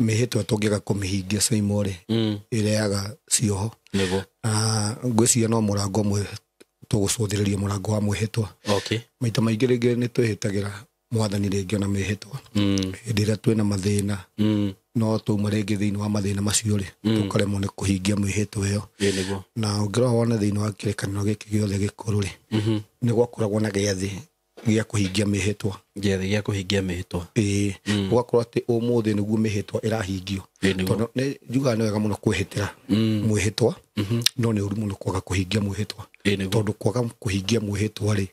Mĩhĩtwa tũngĩaga kũmĩhingia Saimo rĩ, ĩrehaga cioho. Nĩguo. Na ngwĩciria no mũrango ũmwe tũgũcũthĩrĩria, mũrango wa mwĩhĩtwa. Maita maingĩ rĩngĩ nĩ twĩhĩtagĩra mwathani rĩngĩ ona mĩhĩtwa hĩndĩ ĩrĩa twĩna mathĩna, no twauma rĩngĩ thĩinĩ wa mathĩna macio rĩ, tũkaremwo nĩ kũhingia mĩhĩtwa ĩyo. Ĩĩ nĩguo. Na ũngĩrora wone thĩinĩ wa kĩrĩkanĩro gĩkĩ gĩothe gĩkũrũ rĩ, nĩ gwakoragwo na gĩathĩ gĩa kũhingia mĩhĩtwa. Gĩathĩ gĩa kũhingia mĩhĩtwa. Ĩĩ, gũgakorwo atĩ ũmũthĩ nĩguo mĩhĩtwa ĩrahingio. Ĩĩ nĩguo. Tondũ nĩ njugaga nĩ wega mũno kwĩhĩtĩra mwĩhĩtwa, no nĩ ũru mũno kwaga kũhingia mwĩhĩtwa. Ĩĩ nĩguo. Tondũ kwaga kũhingia mwĩhĩtwa rĩ,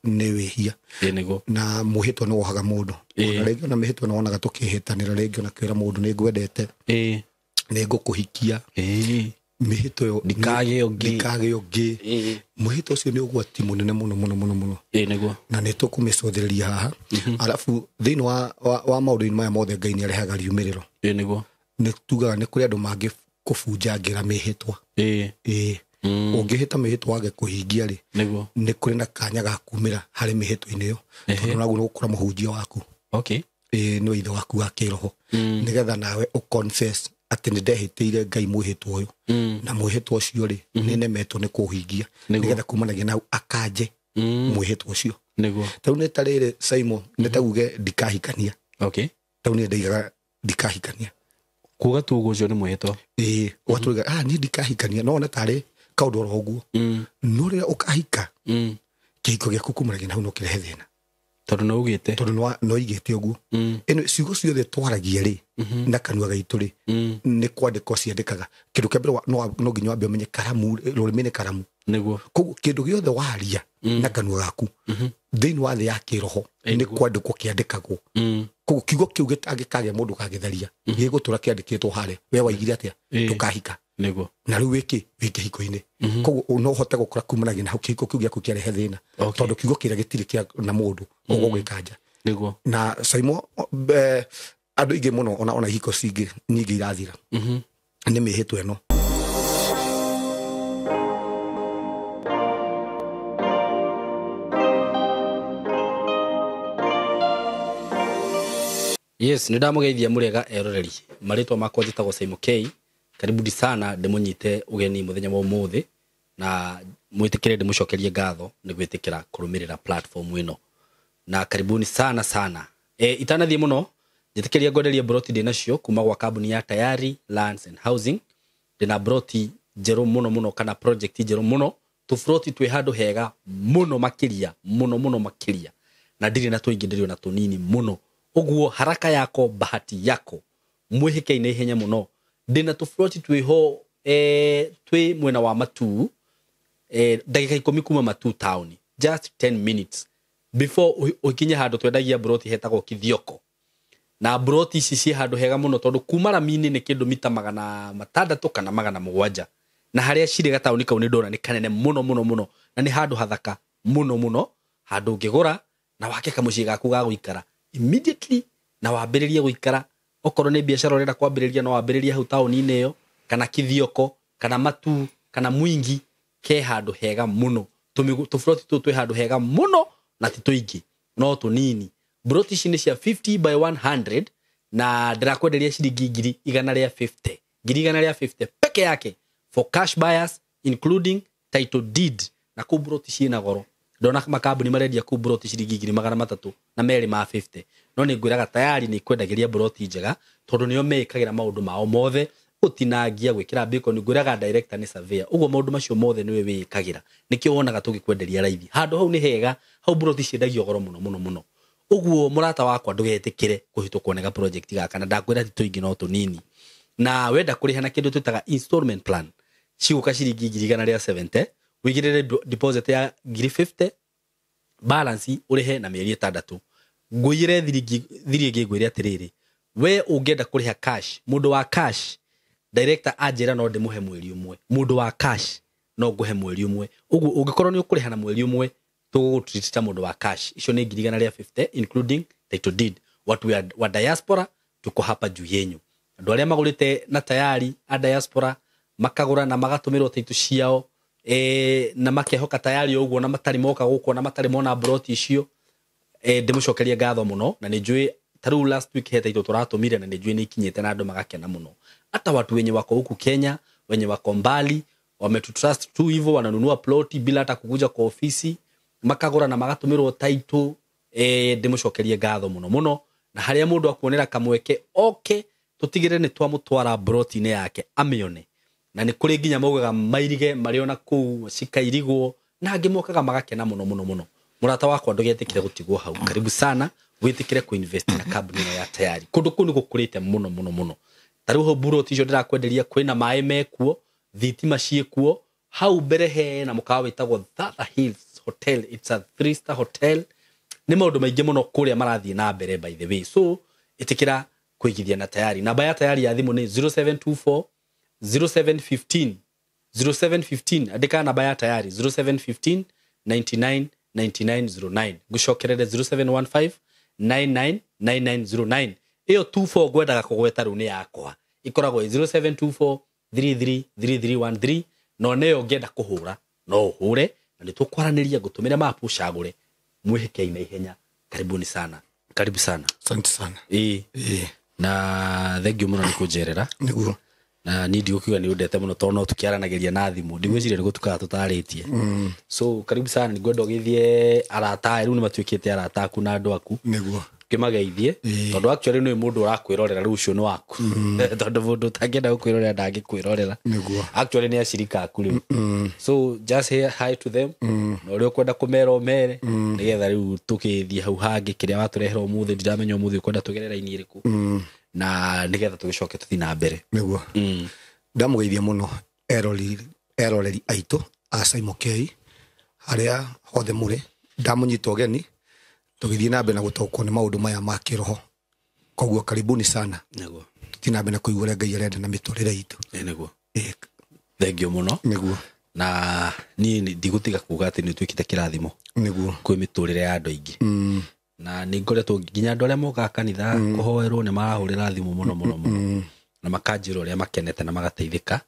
nĩ wĩhia. Ĩĩ nĩguo. Na mwĩhĩtwa nĩ wohaga mũndũ. Ĩĩ. Ona rĩngĩ ona mĩhĩtwa nĩ wonaga tũkĩhĩtanĩra, rĩngĩ ona kwĩra mũndũ nĩ ngwendete, Ĩĩ. nĩ ngũkũhikia. Ĩĩ. Mĩhĩtwa ĩyo Ndikagĩe ũngĩ. ndikagĩe ũngĩ. Ĩĩ. Mwĩhĩtwa ũcio nĩ ũgwati mũnene mũno mũno mũno mũno. Ĩĩ nĩguo. Na nĩ tũkũmĩcũthĩrĩria haha. Arabu thĩinĩ wa maũndũ-inĩ maya mothe Ngai nĩ arehaga riumĩrĩro. Ĩĩ nĩguo. Nĩ tugaga nĩ kũrĩ andũ mangĩ kũbunjangĩra mĩhĩtwa. Ĩĩ. Ĩĩ. Ũngĩhĩta mĩhĩtwa wage kũhingia rĩ, Nĩguo. nĩ kũrĩ na kanya ga kumĩra harĩ mĩhĩtwa-inĩ ĩyo. Tondũ naguo nĩ gũkora mũhunjia waku. Okay. Ĩĩ, nĩwe ithe waku wa kĩroho. Nĩgetha nawe ũ-confess atĩ nĩ ndehĩtĩire Ngai mwĩhĩtwa ũyũ. Na mwĩhĩtwa ũcio rĩ, nĩ nemetwo nĩ kũũhingia. Nĩguo. Nĩgetha kumanagia na hau akanje mwĩhĩtwa ũcio. Nĩguo. Tarĩu nĩ ta rĩrĩ Simon, nĩ ta uge ndikahikania. Okay. Tarĩu niĩ ndaigaga ndikahikania. Kuga tu ũguo ũcio nĩ mwĩhĩtwa. Ĩĩ, ũgatũiga, niĩ ndikahikania, no wone tarĩ kaũndũ oro ũguo. No rĩrĩa ũkahika, kĩhiko gĩaku kumanagia na hau no kĩrehe thĩna. Tondũ nĩ ugĩte. Tondũ nĩ waigĩte ũguo. Ĩno ciugo ciothe twaragia rĩ, na kanua gaitũ rĩ, nĩ kwandĩkwo ciandĩkaga. Kĩndũ kĩa mbere no nginya wambe ũmenye karamu, rũrĩmĩ nĩ karamu. Nĩguo. Koguo kĩndũ gĩothe waria na kanua gaku, thĩinĩ wa thĩ ya kĩroho, nĩ kwandĩkwo kĩandĩkagwo. Koguo kiugo kĩu gĩtangĩkagĩa mũndũ gagĩtharia, gĩgũtũra kĩandĩkĩtwo harĩa. We waigire atĩa? Ndũkahika. Nĩguo. Na rĩu wĩkĩ? Wĩ kĩhiko-inĩ. Koguo no ũhote gũkora kumanagia na hau kĩhiko kĩu gĩaku kĩarehe thĩna. Okay. Tondũ kiugo kĩrĩa gĩtirĩ kĩa na mũndũ, ũgũgĩkanja. Nĩguo. Na Saimo, andũ aingĩ mũno, ona ihiko cingĩ nyingĩ irathira. Nĩ mĩhĩtwa ĩno. Yes, nĩ ndamũgeithia mũrĩega eroreri. Marĩtwa makwa njĩtagwo Saimo K. Karibuni sana ndĩmũnyite ũgeni mũthenya wa ũmũthĩ, na mwĩtĩkĩre ndĩmũcokerie ngatho nĩ gwĩtĩkĩra kũrũmĩrĩra platform ĩno. Na karibuni sana sana. Itanathiĩ mũno, njĩtĩkĩrie ngwenderie broti ndĩ nacio kuma gwa kambuni ya Tayari Lands and Housing. Ndĩna broti njerũ mũno mũno, kana project njerũ mũno. Tũbroti twĩ handũ hega mũno makĩria, mũno mũno makĩria. Na ndirĩ na tũingĩ, ndĩrĩ ona tũnini mũno. Ũguo haraka yako bahati yako, mwĩhĩke-inĩ ihenya mũno. Ndĩna tũbroti twĩho, twĩ mwena wa Matuu, ndagĩka 10 kuma Matuu town, just 10 minutes before ũkinye handũ twendagia broti hetagwo Kithioko. Na broti ici ciĩ handũ hega mũno tondũ kuma rami-inĩ nĩ kĩndũ mita magana matandatũ kana magana mũgwanja. Na harĩa cirĩ gataũni kau nĩ ndona nĩ kanene mũno mũno mũno, na nĩ handũ hathaka mũno mũno, handũ ũngĩgũra na wake kamũciĩ gaku ga gũikara immediately, na wambĩrĩrie gũikara. Okorwo nĩ biacara ũrenda kwambĩrĩria, no wambĩrĩrie hau taũni-inĩ ĩyo, kana Kithioko, kana Matuu, kana Mwingi, ke handũ hega mũno. Tũburoti tũtũ twĩ handũ hega mũno na ti tũingĩ, no tũnini. Broti ici nĩ cia 50 by 100, na ndĩrakwenderia ciringi ngiri igana rĩa 50. Ngiri igana rĩa 50 peke yake for cash buyers including title deed. Na kũu broti ciĩna goro. Ndona makambuni marendia kũu broti ciringi ngiri magana matatũ na merĩ ma 50. No nĩ ngwĩraga tayari nĩ kwendagĩria broti njega tondũ nĩo meĩkagĩra maũndũ mao mothe, gũtinangia, gwĩkĩra bacon. Ngwĩraga director nĩ surveyor, ũguo maũndũ macio mothe nĩwe wĩĩkagĩra. Nĩkĩo wonaga tũgĩkwenderia raithi. Handũ hau nĩ hega, hau broti ciendagio goro mũno mũno mũno. Ũguo mũrata wakwa ndũgetĩkĩre kũhĩtũkwo nĩ ga project gaka, na ndakwĩra ti tũingĩ no tũnini. Na wenda kũrĩha na kĩndũ twĩtaga installment plan, cigũka ciringi ngiri igana rĩa 70, wĩigĩrĩre deposit ya ngiri 50, balance ũrĩhe na mĩeri ĩtandatũ. Ngũiyĩre thiri ĩngĩ ngwĩre atĩrĩrĩ, we ũngĩenda kũrĩha cash, mũndũ wa cash, director anjĩra no ndĩmũhe mweri ũmwe. Mũndũ wa cash no ngũhe mweri ũmwe. Ũguo ũngĩkorwo nĩ ũkũrĩha na mweri ũmwe, tũgũgũtreat ta mũndũ wa cash. Icio nĩ ngiri igana rĩa 50 including title deed. Watu wa diaspora tuko hapa juu yenyu. Andũ arĩa magũrĩte na tayari a diaspora makagũra na magatũmĩrwo title ciao, na makehoka tayari ũguo, na matarĩ moka gũkũ, na matarĩ mona broti icio, ndĩmũcokerie ngatho mũno, na nĩ njũĩ Ta rĩu last week he title tũratũmire na nĩnjũĩ nĩ ikinyĩte na andũ magakena mũno. Hata watu wenye wako huku Kenya, wenye wako mbali, wametutrust tu hivyo, wananunua ploti bila hata kukuja kwa ofisi, makagũra na magatũmĩrwo title. Ndĩmũcokerie ngatho mũno mũno, na harĩa mũndũ akuonera kamweke oke tũtigĩrĩre nĩ twamũtwara broti-inĩ yake amĩone. Na nĩ kũrĩ nginya maugaga mairige marĩ ona kũu cikairigwo, na angĩ mokaga magakena mũno mũno mũno. Mũrata wakwa ndũgetĩkĩre gũtigwo hau, karibu sana wĩtĩkĩre kũinvest na kambuni ĩno ya Tayari. Kũndũ kũu nĩ gũkũrĩte mũno mũno mũno. Ta rĩu hau buroti icio ndĩrakwenderia kwĩna maĩ mekuo, thitima ciĩkuo. Hau mbere hena mũkawa wĩtagwo Thatha Hills Hotel, it's a 3-star hotel. Nĩ maũndũ maingĩ mũno kũrĩa marathiĩ na mbere by the way. So ĩtĩkĩra kũigithia na Tayari. Namba ya Tayari ya thimũ nĩ 0724 0715 0715. Andĩka namba ya Tayari 0715 99 9909. Ngũcokerere 0715 99 9909. Ĩyo 24 ngwendaga kũgweta rĩu nĩ yakwa, ĩkoragwo 0724 33 3313. No nĩyo ũngĩenda kũhũra no ũhũre, na nĩ tũkwaranĩria, ngũtũmĩre mapu ũcagũre mwĩhĩke na ihenya. Karibuni sana, karibu sana. Asante sana. Na thank you mũno nĩ kũnjerera. Nĩguo. Na niĩ ndigũkiuga nĩ ũndete mũno tondũ no tũkĩaranagĩria na thimũ, ndigwĩciria nĩ gũtukaga tũtarĩtie. So karibu sana, nĩngwenda ũgĩthiĩ arata rĩu nĩ matuĩkĩte arata aku na andũ aku. Nĩguo. Kĩmageithie, tondũ actually nĩ mũndũ ũrakwĩrorera rĩu ũcio nĩ waku. Tondũ mũndũ ũtangĩenda gũkwĩrorera ndangĩkwĩrorera. Nĩguo. Actually nĩ acirika aku rĩu. So just say hi to them, na ũrĩa ũkwenda kũmera ũmere, nĩgetha rĩu tũkĩthiĩ hau hangĩ kĩrĩa watũrehera ũmũthĩ. Ndiramenya ũmũthĩ ũkwenda tũgerera raini ĩrĩkũ, na nĩgetha tũgĩcoke tũthiĩ na mbere. Nĩguo. Ndamũgeithia mũno eroreri aitũ a Saimo K harĩa hothe mũrĩ, ndamũnyita ũgeni tũgĩthiĩ na mbere na gũtaũkwo nĩ maũndũ maya ma kĩroho. Koguo karibuni sana. Nĩguo. Tũthiĩ na mbere na kũigua ũrĩa Ngai arenda na mĩtũrĩre itũ. Nĩguo. Thank you mũno. Nĩguo. Na niĩ ndigũtiga kuga atĩ nĩ ũtuĩkĩte kĩrathimo. Nĩguo. Kwĩ mĩtũrĩre ya andũ aingĩ. Na nĩ ngoretwo nginya andũ arĩa mokaga kanitha kũhoerwo nĩ marahũrĩra thimũ mũno mũno mũno, na makanjĩra ũrĩa makenete na magateithĩka.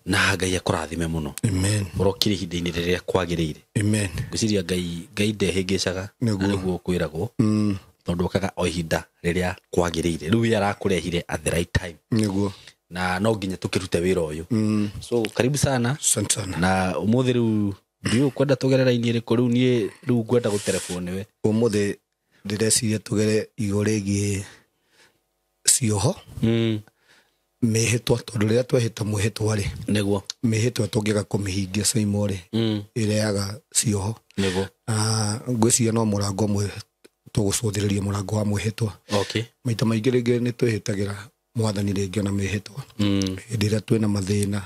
Na Ngai akũrathime mũno. Amen. Ũrokire ihinda-inĩ rĩrĩa kwagĩrĩire. Amen. Ngwĩciria Ngai ndehĩngĩcaga, na nĩguo kwĩragwo, tondũ okaga o ihinda rĩrĩa kwagĩrĩire. Rĩu we arakũrehire at the right time. Nĩguo. Na no nginya tũkĩrute wĩra ũyũ. So karibu sana. Asante sana. Na ũmũthĩ rĩu ndiũĩ ũkwenda tũgere raini ĩrĩkũ rĩu niĩ rĩu ngwenda gũterebwo nĩwe. Ũmũthĩ ndĩreciria tũgere igũrũ rĩgiĩ cioho. Mĩhĩtwa, tondũ rĩrĩa twehĩta mwĩhĩtwa rĩ, Nĩguo. mĩhĩtwa tũngĩaga kũmĩhingia Saimo rĩ, ĩrehaga cioho. Nĩguo. Ngwĩciria no mũrango ũmwe tũgũcũthĩrĩria, mũrango wa mwĩhĩtwa. Okay. Maita maingĩ rĩngĩ nĩ twĩhĩtagĩra mwathani rĩngĩ ona mĩhĩtwa. Hĩndĩ ĩrĩa twĩna mathĩna,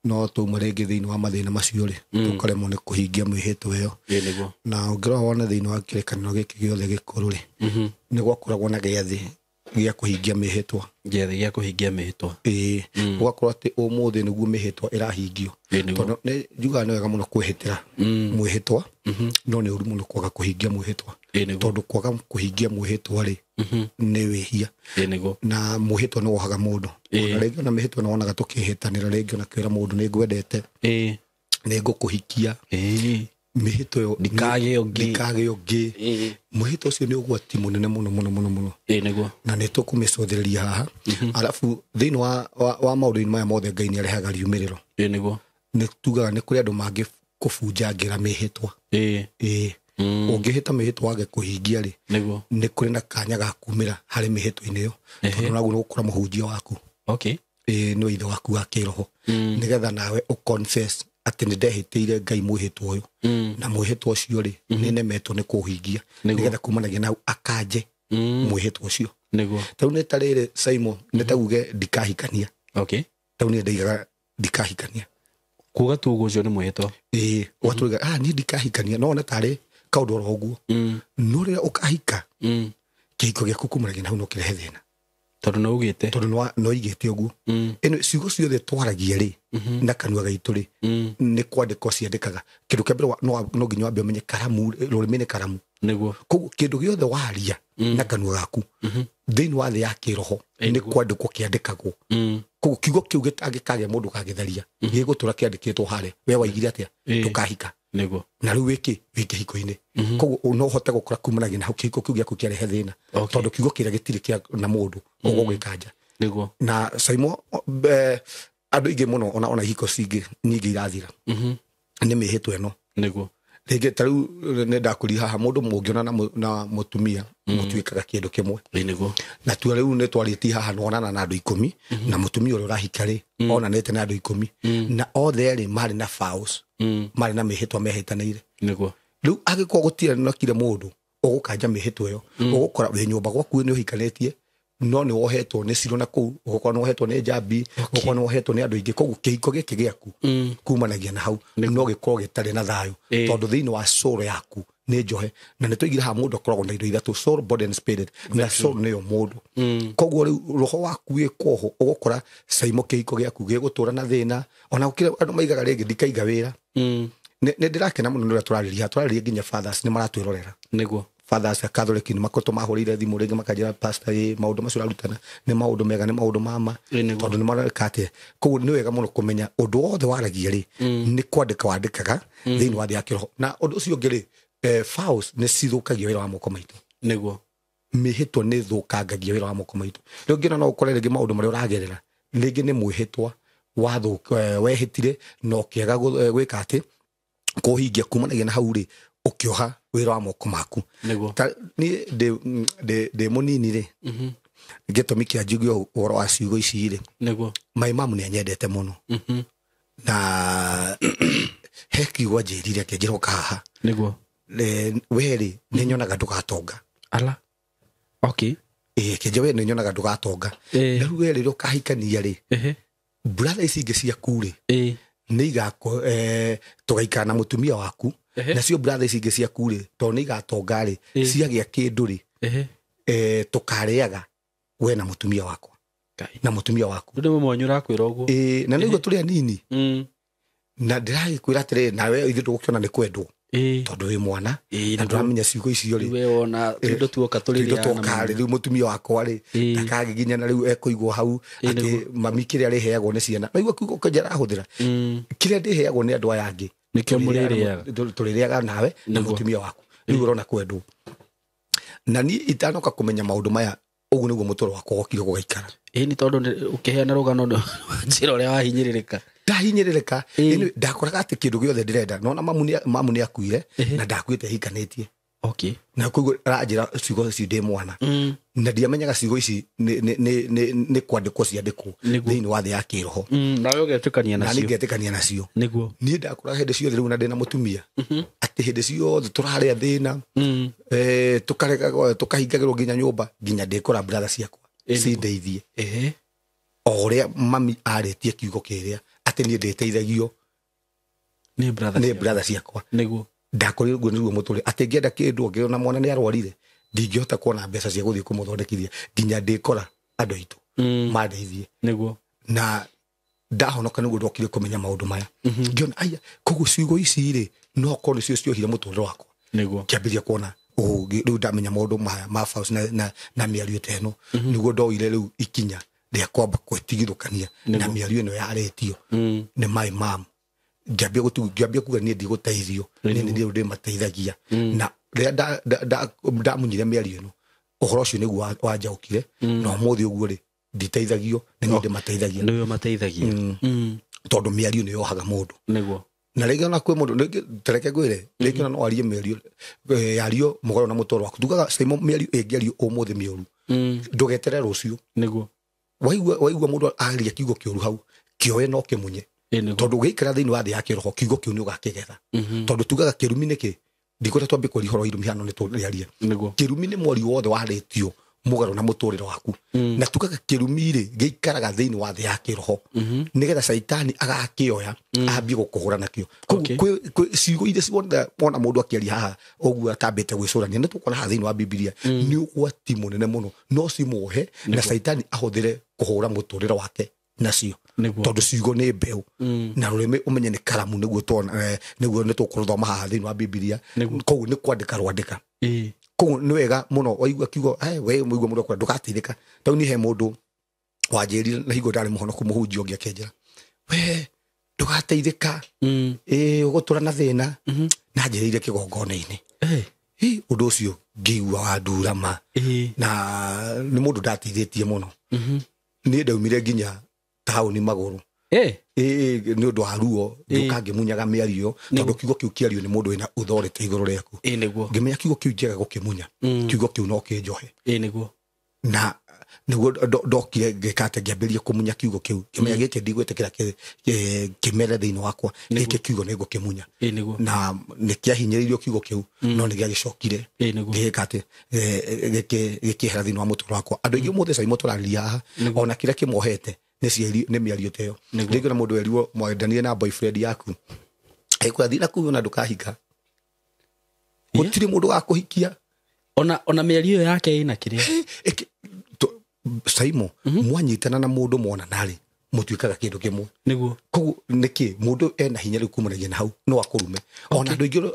no tũma rĩngĩ thĩinĩ wa mathĩna macio rĩ, tũkaremwo nĩ kũhingia mĩhĩtwa ĩyo. Nĩguo. Na ũngĩrora wone thĩinĩ wa kĩrĩkanĩro gĩkĩ gĩothe gĩkũrũ rĩ, nĩ gwakoragwo na gĩathĩ gĩa kũhingia mĩhĩtwa. Gĩathĩ gĩa kũhingia mĩhĩtwa. Gũgakorwo atĩ ũmũthĩ nĩguo mĩhĩtwa ĩrahingio. Tondũ nĩ njugaga nĩ wega mũno kwĩhĩtĩra mwĩhĩtwa, no nĩ ũru mũno kwaga kũhingia mwĩhĩtwa. Tondũ kwaga kũhingia mwĩhĩtwa rĩ, nĩ wĩhia. Na mwĩhĩtwa nĩ wohaga mũndũ. Ona rĩngĩ ona mĩhĩtwa nĩ wonaga tũkĩhĩtanĩra, rĩngĩ ona kwĩra mũndũ nĩ ngwendete, nĩ ngũkũhikia. Mĩhĩtwa ĩyo Ndikagĩe ũngĩ. Ndikagĩe ũngĩ. Mwĩhĩtwa ũcio nĩ ũgwati mũnene mũno mũno mũno mũno. Nĩguo. Na nĩ tũkũmĩcũthĩrĩria haha. Arabu thĩinĩ wa maũndũ-inĩ maya mothe Ngai nĩ arehaga riumĩrĩro. Nĩguo. Nĩ tugaga nĩ kũrĩ andũ mangĩkũbunjangĩra mĩhĩtwa. Ũngĩhĩta mĩhĩtwa wage kũhingia rĩ, Nĩguo. nĩ kũrĩ na kanya ga kumĩra harĩ mĩhĩtwa-inĩ ĩyo. Tondũ naguo nĩ gũkũra mũhunjia waku. Okay. Nĩ ithe waku wa kĩroho. Nĩgetha nawe ũconfess atĩ nĩ ndehĩtĩire Ngai mwĩhĩtwa ũyũ. Na mwĩhĩtwa ũcio rĩ, nĩ nemetwo nĩ kũũhingia. Nĩgetha kumanagia nau akanje mwĩhĩtwa ũcio. Nĩguo. Tarĩu nĩ ta rĩrĩ Saimo, nĩ ta uge ndikahikania. Okay. Tarĩu niĩ ndaigaga ndikahikania. Kuga tu ũguo ũcio nĩ mwĩhĩtwa. Ũgatũiga, niĩ ndikahikania, no wone tarĩ kaũndũ oro ũguo. No rĩrĩa ũkahika, kĩhiko gĩaku kumanagia na hau no kĩrehe thĩna. Tondũ nĩ ugĩte. Tondũ nĩ oigĩte ũguo. Ĩno ciugo ciothe twaragia rĩ, na kanua gaitũ rĩ, nĩ kwandĩkwo ciandĩkaga. Kĩndũ kĩa mbere no nginya wambe ũmenye karamu, rũrĩmĩ nĩ karamu. Nĩguo. Koguo kĩndũ gĩothe waria na kanua gaku, thĩinĩ wa thĩ ya kĩroho, nĩ kwandĩkwo kĩandĩkagwo. Koguo kiugo kiu gĩtangĩkagĩa mũndũ kagĩtharia gĩgũtũra kĩandĩkĩtwo harĩa we waigire atĩa ndũkahika. Nĩguo. Na rĩu wĩkĩ wĩ kĩhiko-inĩ. Koguo no ũhote gũkora kumanagia na hau kĩhiko kĩu gĩaku kĩarehe thĩna. Tondũ kiugo kĩrĩa gĩtirĩ kĩa na mũndũ ũgũgĩkanja. Nĩguo. Na Saimo andũ aingĩ mũno ona ihiko cingĩ nyingĩ irathira. Nĩ mĩhĩtwa ĩno. Nĩguo. Rĩngĩ ta rĩu nĩ ndakũria haha mũndũ mũngĩona na mũtumia mũtuĩkaga kĩndũ kĩmwe. Nĩguo. Na tua rĩu nĩ twarĩtie haha nĩwonana na andũ 10 na mũtumia ũrĩa ũrahika rĩ onanĩte na andũ 10 na othe erĩ marĩ na vows, marĩ na mĩhĩtwa mehĩtanĩire. Nĩguo. Rĩu angĩkorwo gũtirĩ nokire mũndũ ũgũkanja mĩhĩtwa ĩyo, ũgũkora wĩ nyũmba gwaku nĩ ũhikanĩtie no nĩ wohetwo nĩ ciro na kũu, ũgũkorwo nĩ wohetwo nĩ njambi, ũgũkorwo nĩ wohetwo nĩ andũ aingĩ. Koguo kĩhiko gĩkĩ gĩaku kumanagia na hau no gĩkorwo gĩtarĩ na thayũ tondũ thĩinĩ wa soul yaku nĩ njohe. Na nĩ tũigire haha mũndũ akoragwo na indo ithatũ, soul, body and spirit, na soul nĩyo mũndũ. Koguo rĩu roho waku wĩ koho ũgũkora Saimo kĩhiko gĩaku gĩgũtũra na thĩna. Ona gũkĩrĩ andũ maigaga rĩngĩ ndikaiga wĩra. Nĩ ndĩrakena mũno nĩ ũrĩa tũrarĩria, tũrarĩria nginya fathers nĩ maratwĩrorera. Nĩguo. Fathers a Catholic nĩ makoretwo mahũrĩire thimũ rĩngĩ makanjĩra pastor ĩ maũndũ macio ũrarutana nĩ maũndũ mega, nĩ maũndũ mama, tondũ nĩ mareka atĩa. Koguo nĩ wega mũno kũmenya ũndũ wothe waragia rĩ nĩ kwandĩka wandĩkaga thĩinĩ wa thĩ ya kĩroho. Na ũndũ ũcio ũngĩ rĩ, vows nĩ cithũkagia wĩra wa moko maitũ. Nĩguo. Mĩhĩtwa nĩ ĩthũkangagia wĩra wa moko maitũ. Rĩu ngĩona no ũkore rĩngĩ maũndũ marĩa ũragerera rĩngĩ nĩ mwĩhĩtwa wehĩtire na ũkĩaga gwĩka atĩ kũhingia kumanagia na hau rĩ ũkĩoha wĩra wa moko maku. Nĩguo. Niĩ ndĩ mũnini rĩ, gĩtũmi kĩa njigue ũhoro wa ciugo ici rĩ, Nĩguo. my mom nĩ anyendete mũno. Na he kiugo anjĩrire akĩnjĩra ũka haha. Nĩguo. We rĩ nĩ nyonaga ndũgatonga. Ala. Okay. Kĩnjĩra we nĩ nyonaga ndũgatonga. Na rĩu we rĩrĩa ũkahikania rĩ, brother ici ingĩ ciaku rĩ, nĩ igakũ tũgaikara na mũtumia waku. Nacio brother ici ingĩ ciaku rĩ, tondũ nĩ igatonga rĩ, ciagĩa kĩndũ rĩ, tũkarĩaga we na mũtumia wakwa. Na mũtumia waku. Ndũ mũmwe ũrakwĩra ũguo. Na nĩguo tũrĩ anini. Na ndĩragĩkwĩra atĩrĩrĩ, nawe ithuĩ tũgũkĩona nĩ kwendwo. Tondũ wĩ mwana, na ndũramenya ciugo icio rĩ. We wona tũindo tuoka tũrĩrĩaga na tuoka rĩ, rĩu mũtumia wakwa rĩ, ndakagĩginyana rĩu ekũigwo hau atĩ mami kĩrĩa arĩheagwo nĩ ciana. Naigua kiugo kĩnja arahũthĩra. Kĩrĩa ndĩheagwo nĩ andũ aya angĩ. Nĩkĩo mũrĩrĩaga. Tũrĩrĩaga nawe na mũtumia waku. Rĩu ũrona kwendwo. Na niĩ itanoka kũmenya maũndũ maya, ũguo nĩguo mũtũrĩre wakwa wokire gũgaikara. Nĩ tondũ ũkĩheana rũgano njĩra ũrĩa wahinyĩrĩrĩka. Ndahinyĩrĩrĩka. Ndakoraga atĩ kĩndũ gĩothe ndĩrenda. Nona mamu nĩ akuire na ndakuĩte hikanĩtie. Okay. Na koguo aranjĩra ciugo ici ndĩ mwana. Na ndiamenyaga ciugo ici nĩ kwandĩkwo ciandĩkwo thĩinĩ wa thĩ ya kĩroho. Nawe ũgetĩkania nacio. Na niĩ ngetĩkania nacio. Nĩguo. Niĩ ndakoraga hĩndĩ ciothe rĩu na ndĩ na mũtumia. Atĩ hĩndĩ ciothe tũrarĩa thĩna. Tũkahingagĩrwo nginya nyũmba nginya ndĩkora brother ciakwa cindeithie. O ũrĩa mami arĩtie kiugo kĩrĩa atĩ niĩ ndĩteithagio nĩ brother ciakwa. Nĩguo. Ndakorire ũguo nĩguo mũtũrĩre atĩ ngĩenda kĩndũ ngĩona mwana nĩ arwarire ndingĩhota kuona mbeca cia gũthiĩ kũmũthondekithia nginya ndĩkora andũ aitũ mandeithie. Nĩguo. Na ndahonoka nĩguo ndokire kũmenya maũndũ maya. Ngĩona aya koguo ciugo ici rĩ no korwo nĩcio ciohire mũtũrĩre wakwa. Nĩguo. Ngĩambĩrĩria kuona rĩu ndamenya maũndũ maya ma vows na mĩario ta ĩno nĩguo ndoire rĩu ikinya rĩa kwamba gwĩtigithũkania na mĩario ĩno yarĩtio nĩ my mom. Ngĩambia kuga niĩ ndigũteithio, niĩ nĩ niĩ ndĩmateithagia. Na rĩrĩa ndamunyire mĩario ĩno ũhoro ũcio nĩguo wanjaũkire, na ũmũthĩ ũguo rĩ nditeithagio, nĩ niĩ ndĩmateithagia. Nĩwe ũmateithagia. Tondũ mĩario nĩ yohaga mũndũ. Nĩguo. Na rĩngĩ ona kwĩ mũndũ, rĩngĩ tareke ngwĩre, rĩngĩ ona no arie mĩario, yario mũgarũ na mũtũrĩre waku. Tugaga Saimo mĩario ĩngĩario ũmũthĩ mĩũru, ndũgeterere rũciũ. Nĩguo. Waigua mũndũ aria kiugo kĩũru hau, kĩoe no kĩmunye. Tondũ ũgĩikara thĩinĩ wa thĩ ya kĩroho kiugo kĩu nĩ ũgakĩgetha. Tondũ tugaga kĩrumi nĩkĩ, ndikwenda twambie kwaria ũhoro wa irumi hano nĩ tũrĩaria. Kĩrumi nĩ mwario wothe warĩtio mũgarũ na mũtũrĩre waku. Na tugaga kĩrumi rĩ gĩikaraga thĩinĩ wa thĩ ya kĩroho nĩgetha caitani agakĩoya ambie gũkũhũra nakĩo. Koguo kwĩ ciugo iria wona mũndũ akĩaria haha ũguo atambĩte gwĩcũrania, nĩ tũkuona haha thĩinĩ wa Bibilia nĩ ũgwati mũnene mũno, no cimuohe na caitani ahũthĩre kũhũra mũtũrĩre wake nacio. Tondũ ciugo nĩ mbeũ na rũrĩmĩ ũmenye nĩ karamu, nĩguo tuona nĩguo nĩ tũkũrũthoma haha thĩinĩ wa Bibilia. Koguo nĩ kwandĩka rwandĩka. Koguo nĩ wega mũno waigua kiugo we mũigua mũndũ akwĩra ndũgateithĩka. Tondũ niĩ he mũndũ Wanjĩrire na hingo ndarĩ mũhonoku mũhunjia ũngĩ akĩnjĩra we ndũgateithĩka, ĩ ũgũtũra na thĩna. Na njĩrĩire kĩgongona-inĩ. Ũndũ ũcio ngĩigua wandurama na nĩ mũndũ ndateithĩtie mũno. Niĩ ndaumire nginya taũni magũrũ nĩ ũndũ wa ruo, ngĩũka ngĩmunyaga mĩario tondũ kiugo kĩu kĩario nĩ mũndũ wĩna authority igũrũ rĩaku. Ngĩmenya kiugo kĩu njega gũkĩmunya, kiugo kĩu no kĩnjohe. Na nĩguo ndokire ngĩka atĩ ngĩambĩrĩria kũmunya kiugo kĩu, ngĩmenya gĩkĩ ndigwĩtĩkĩra kĩmere thĩinĩ wakwa, gĩkĩ kiugo nĩ ngũkĩmunya. Na nĩ kĩahinyĩrĩirio kiugo kĩu, no nĩ gĩagĩcokire ngĩgĩka atĩ gĩkĩehera thĩinĩ wa mũtũrĩre wakwa. Andũ aingĩ ũmũthĩ Saimo tũrarĩria haha, ona kĩrĩa kĩmohete nĩ mĩario ta ĩyo. Rĩngĩ na mũndũ erirwo mwendanire na boyfriend yaku, ĩkũrathiĩ na kũu ona ndũkahika, gũtirĩ mũndũ wa kũhikia. Ona mĩario yake ĩna kĩrĩa Saimo, mwanyitana na mũndũ mwonana rĩ, mũtuĩkaga kĩndũ kĩmwe. Nĩguo. Koguo nĩkĩ mũndũ ena hinya rĩu kumanagia na hau no akũrume. Ona andũ aingĩ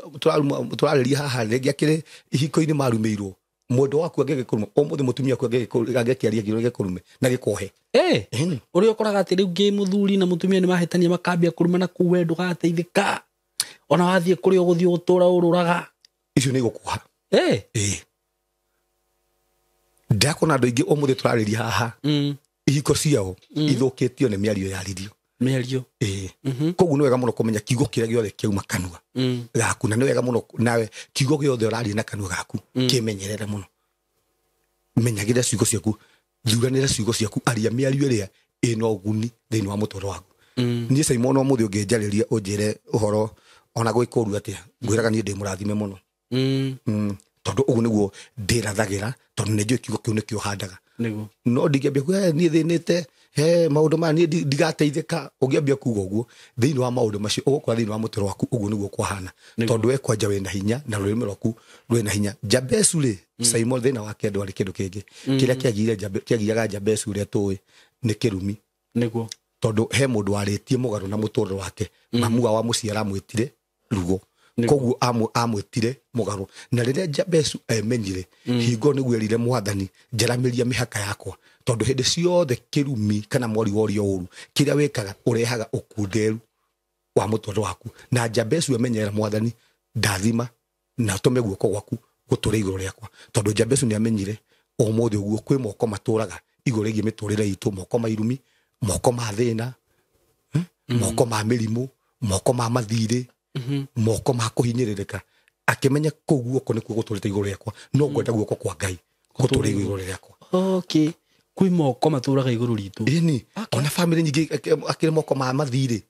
tũrarĩria haha rĩngĩ akĩrĩ ihiko-inĩ marumĩirwo, mũndũ waku angĩgĩkũruma ũmũthĩ, mũtumia waku angĩkĩaria kĩndũ gĩkũrume na gĩkwohe. Ũrĩa ũkoraga atĩ rĩu ngĩ mũthuri na mũtumia nĩ mahĩtania makambia kũrumana kũu, we ndũgateithĩka, ona wathiĩ kũrĩa ũgũthiĩ gũtũra ũrũraga. Icio nĩ igũkuoha. Ndakona andũ aingĩ ũmũthĩ tũrarĩria haha, ihiko ciao ithũkĩtio nĩ mĩario yaririo. Mĩario. Koguo nĩ wega mũno kũmenya kiugo kĩrĩa gĩothe kĩauma kanua gaku, na nĩ wega mũno nawe kiugo gĩothe ũraria na kanua gaku kĩmenyerere mũno. Menyagĩrĩra ciugo ciaku, thuranĩra ciugo ciaku, aria mĩario ĩrĩa ĩna ũguni thĩinĩ wa mũtũrĩre waku. Niĩ Saimo no ũmũthĩ ũngĩnjarĩria ũnjĩre ũhoro ona gwĩkũru atĩa, ngwĩraga niĩ ndĩ mũrathime mũno. Tondũ ũguo nĩguo ndĩrathagĩra, tondũ nĩ njũĩ kiugo kĩu nĩkĩo handaga. No ndingĩambia kuga niĩ thĩnĩte, he maũndũ maya niĩ ndigateithĩka. Ũngĩambia kuga ũguo thĩinĩ wa maũndũ macio ũgũkora thĩinĩ wa mũtũrĩre waku ũguo nĩguo kwahana, tondũ we kwanja wĩna hinya na rũrĩmĩ rwaku rwĩna hinya. Jabesu rĩ, Saimo thĩna wake ndwarĩ kĩndũ kĩngĩ. Kĩrĩa kĩagiaga Jabesu ũrĩa tũĩ nĩ kĩrumi. Nĩguo. Tondũ he mũndũ warĩtie mũgarũ na mũtũrĩre wake, mamu wa mũciĩ aramwĩtire rugo, koguo amwĩtire mũgarũ. Na rĩrĩa Jabesu emenyire, hingo nĩguo erire mwathani, njaramĩria mĩhaka yakwa, tondũ hĩndĩ ciothe kĩrumi kana mwari worio ũru kĩrĩa wĩkaga ũrehaga ũkunderu wa mũtũrĩre waku. Na Jabesu emenyera mwathani, ndathima na tũme guoko gwaku gũtũre igũrũ rĩakwa, tondũ Jabesu nĩ amenyire ũmũthĩ ũguo kwĩ moko matũraga igũrũ rĩgiĩ mĩtũrĩre itũ, moko ma irumi, moko ma thĩna, moko ma mĩrimũ, moko ma mathirĩ, moko ma kũhinyĩrĩrĩka. Akĩmenya kũu guoko nĩkuo gũtũrĩte igũrũ rĩakwa, no ngwenda guoko kwa Ngai gũtũre igũrũ rĩakwa. Okay, kwĩ moko matũraga igũrũ ritũ. Ĩni, ona famĩlĩ nyingĩ akĩrĩ moko ma mathirĩ,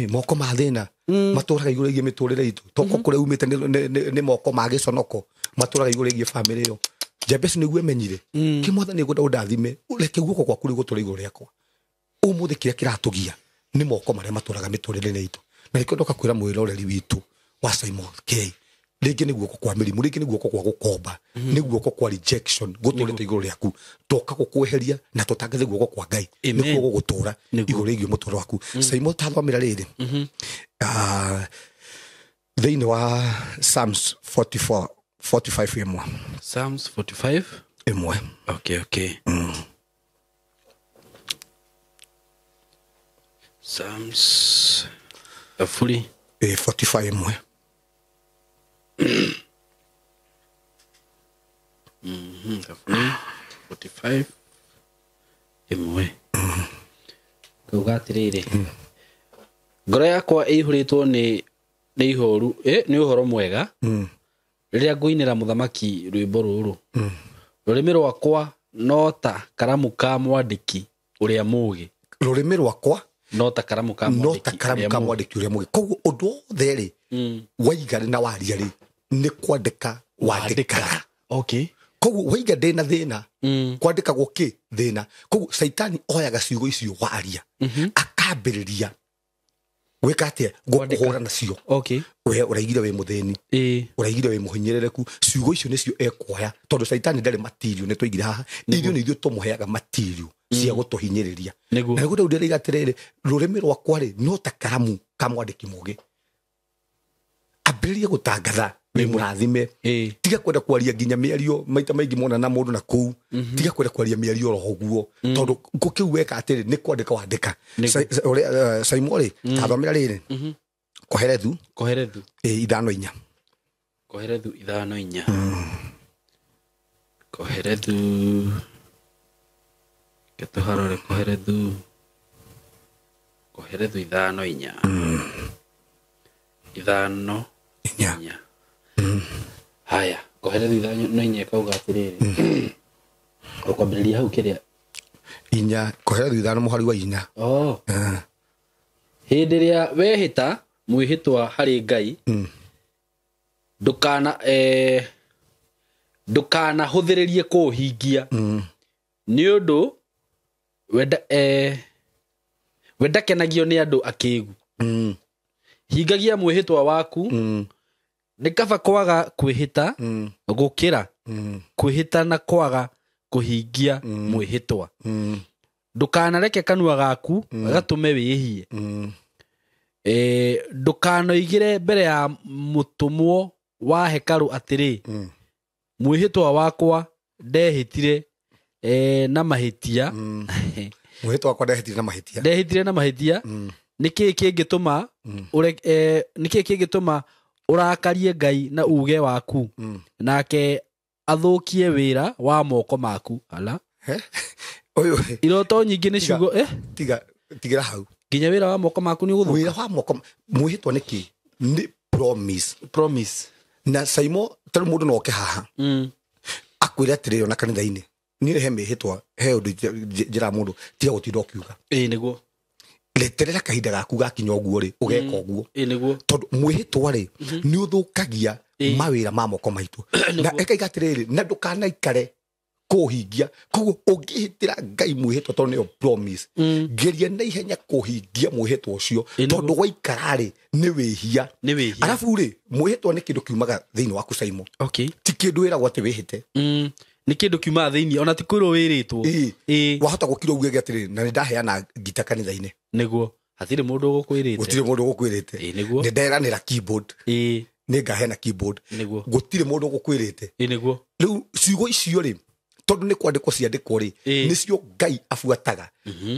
moko ma thĩna matũraga igũrũ rĩgiĩ mĩtũrĩre itũ. Toko kũrĩa umĩte nĩ moko ma gĩconoko matũraga igũrũ rĩgiĩ famĩlĩ ĩyo. Jabesu nĩguo emenyire, kĩ mwathani ngwenda ũndathime, reke guoko gwaku rĩu gũtũre igũrũ rĩakwa. Ũmũthĩ kĩrĩa kĩratũgia nĩ moko marĩa matũraga mĩtũrĩre-inĩ itũ. Na nĩkĩo ndoka kwĩra mwĩroreri witũ wa Saimo K, rĩngĩ nĩ guoko kwa mĩrimũ, rĩngĩ nĩ guoko kwa gũkomba, nĩ guoko kwa rejection gũtũrĩte igũrũ rĩaku. Toka gũkweheria na tũtangathe guoko kwa Ngai nĩkuo gũgũtũra igũrũ rĩgiĩ mũtũrĩre waku. Saimo tathomera rĩrĩ thĩinĩ wa Psalms 44 45 ĩmwe. Psalms 45 ĩmwe. Okay. Psalms 45 ĩmwe. 45 ĩmwe. Kuga atĩrĩrĩ, ngoro yakwa ĩihũrĩtwo nĩ ihoru, nĩ ũhoro mwega rĩrĩa ngũinĩra mũthamaki rwĩmbo rũrũ. Rũrĩmĩ rwakwa no ta karamu ka mwandĩki ũrĩa mũũgĩ. Rũrĩmĩ rwakwa no ta karamu ka mwandĩki ũrĩa mũũgĩ. Koguo ũndũ wothe rĩ waiga na waria rĩ nĩ kwandĩka wandĩkaga. Okay. Koguo waiga ndĩna thĩna, kwandĩkagwo kĩ thĩna. Koguo Saitani oyaga ciugo icio waria akambĩrĩria gwĩka atĩa, gũkũhũra nacio. Okay. We ũraigire wĩ mũthĩni, ũraigire wĩ mũhinyĩrĩrĩku, ciugo icio nĩcio ekuoya, tondũ Saitani ndarĩ material, nĩ twaigire haha, ithuĩ nĩ ithuĩ tũmũheaga material cia gũtũhinyĩrĩria. Na nĩguo Daudi arauga atĩrĩrĩ, rũrĩmĩ rwakwa rĩ no ta karamu ka mwandĩki mũũgĩ. Ambĩrĩria gũtangatha Wĩ mũrathime. Tiga kwenda kwaria nginya mĩario maita maingĩ mona na mũndũ na kũu. Tiga kwenda kwaria mĩario oro ũguo. Tondũ kĩu weka atĩrĩ nĩ kwandĩka wandĩka. Saimo rĩ, tathomera rĩrĩ. Koherethu. Koherethu. 5:4. Koherethu 5:4. Koherethu. Ketuharore Koherethu. Koherethu 5:4. 5:4. Haya, Koherethu 5:4 kauga atiriri. Ukwambĩrĩria hau kĩrĩa? 4, Koherethu 5 mũhari wa 4. Oh. Hĩndĩ ĩrĩa wehĩta mwĩhĩtwa harĩ Ngai, ndũkana hũthĩrĩrie kũũhingia. Nĩ ũndũ we ndakenagio nĩ andũ akĩgu. Hingagia mwĩhĩtwa waku. Nĩ kaba kwaga kwĩhĩta gũkĩra kwĩhĩta na kwaga kũhingia mwĩhĩtwa. Ndũkanareke kanua gaku gatũme wĩhie. Ndũkanoigĩre mbere ya mũtũmwo wa hekarũ atĩrĩ, mwĩhĩtwa wakwa ndehĩtire na mahĩtia. Mwĩhĩtwa wakwa ndehĩtire na mahĩtia. Ndehĩtire na mahĩtia. Nĩkĩĩ kĩngĩtũma nĩkĩĩ kĩngĩtũma ũrakarie Ngai na uge waku, nake athũkie wĩra wa moko maku? Ala. Ũyũ iroto nyingĩ nĩ ciugo tiga tigĩra hau. Nginya wĩra wa moko maku nĩ ũgũthũka. Wĩra wa moko mwĩhĩtwa nĩ kĩ? Nĩ promise. Promise. Na Saimo tarĩ mũndũ no oke haha. Akwĩre atĩrĩrĩ ona kanitha-inĩ. Niĩ he mĩhĩtwa, he ũndũ njĩra mũndũ tiga gũtinda ũkiuga. Ĩĩ nĩguo. Reterera kahinda gaku gakinya ũguo rĩ, ũgeka ũguo. Ĩĩ nĩguo. Tondũ mwĩhĩtwa rĩ, nĩ ũthũkagia mawĩra ma moko maitũ. Na ĩkaiga atĩrĩrĩ, na ndũkanaikare kũhingia. Koguo ũngĩhĩtĩra Ngai mwĩhĩtwa tondũ nĩyo promise, geria na ihenya kũhingia mwĩhĩtwa ũcio, tondũ waikara rĩ, nĩ wĩhia. Nĩ wĩhia. Arabu rĩ, mwĩhĩtwa nĩ kĩndũ kiumaga thĩinĩ waku Saimo. Okay. Ti kĩndũ wĩragwo atĩ wĩhĩte. Nĩ kĩndũ kiumaga thĩinĩ, ona ti kwĩrwo wĩrĩtwo. Wahota gũkira uge atĩrĩrĩ, na nĩ ndaheana ngita kanitha-inĩ. Nĩguo. Hatirĩ mũndũ ũgũkwĩrĩte. Gũtirĩ mũndũ ũgũkwĩrĩte. Nĩguo. Nĩ nderanĩra keyboard. Nĩ ngaheana keyboard. Nĩguo. Gũtirĩ mũndũ ũgũkwĩrĩte. Nĩguo. Rĩu ciugo icio rĩ, tondũ nĩ kwandĩkwo ciandĩkwo rĩ, nĩcio Ngai abuataga.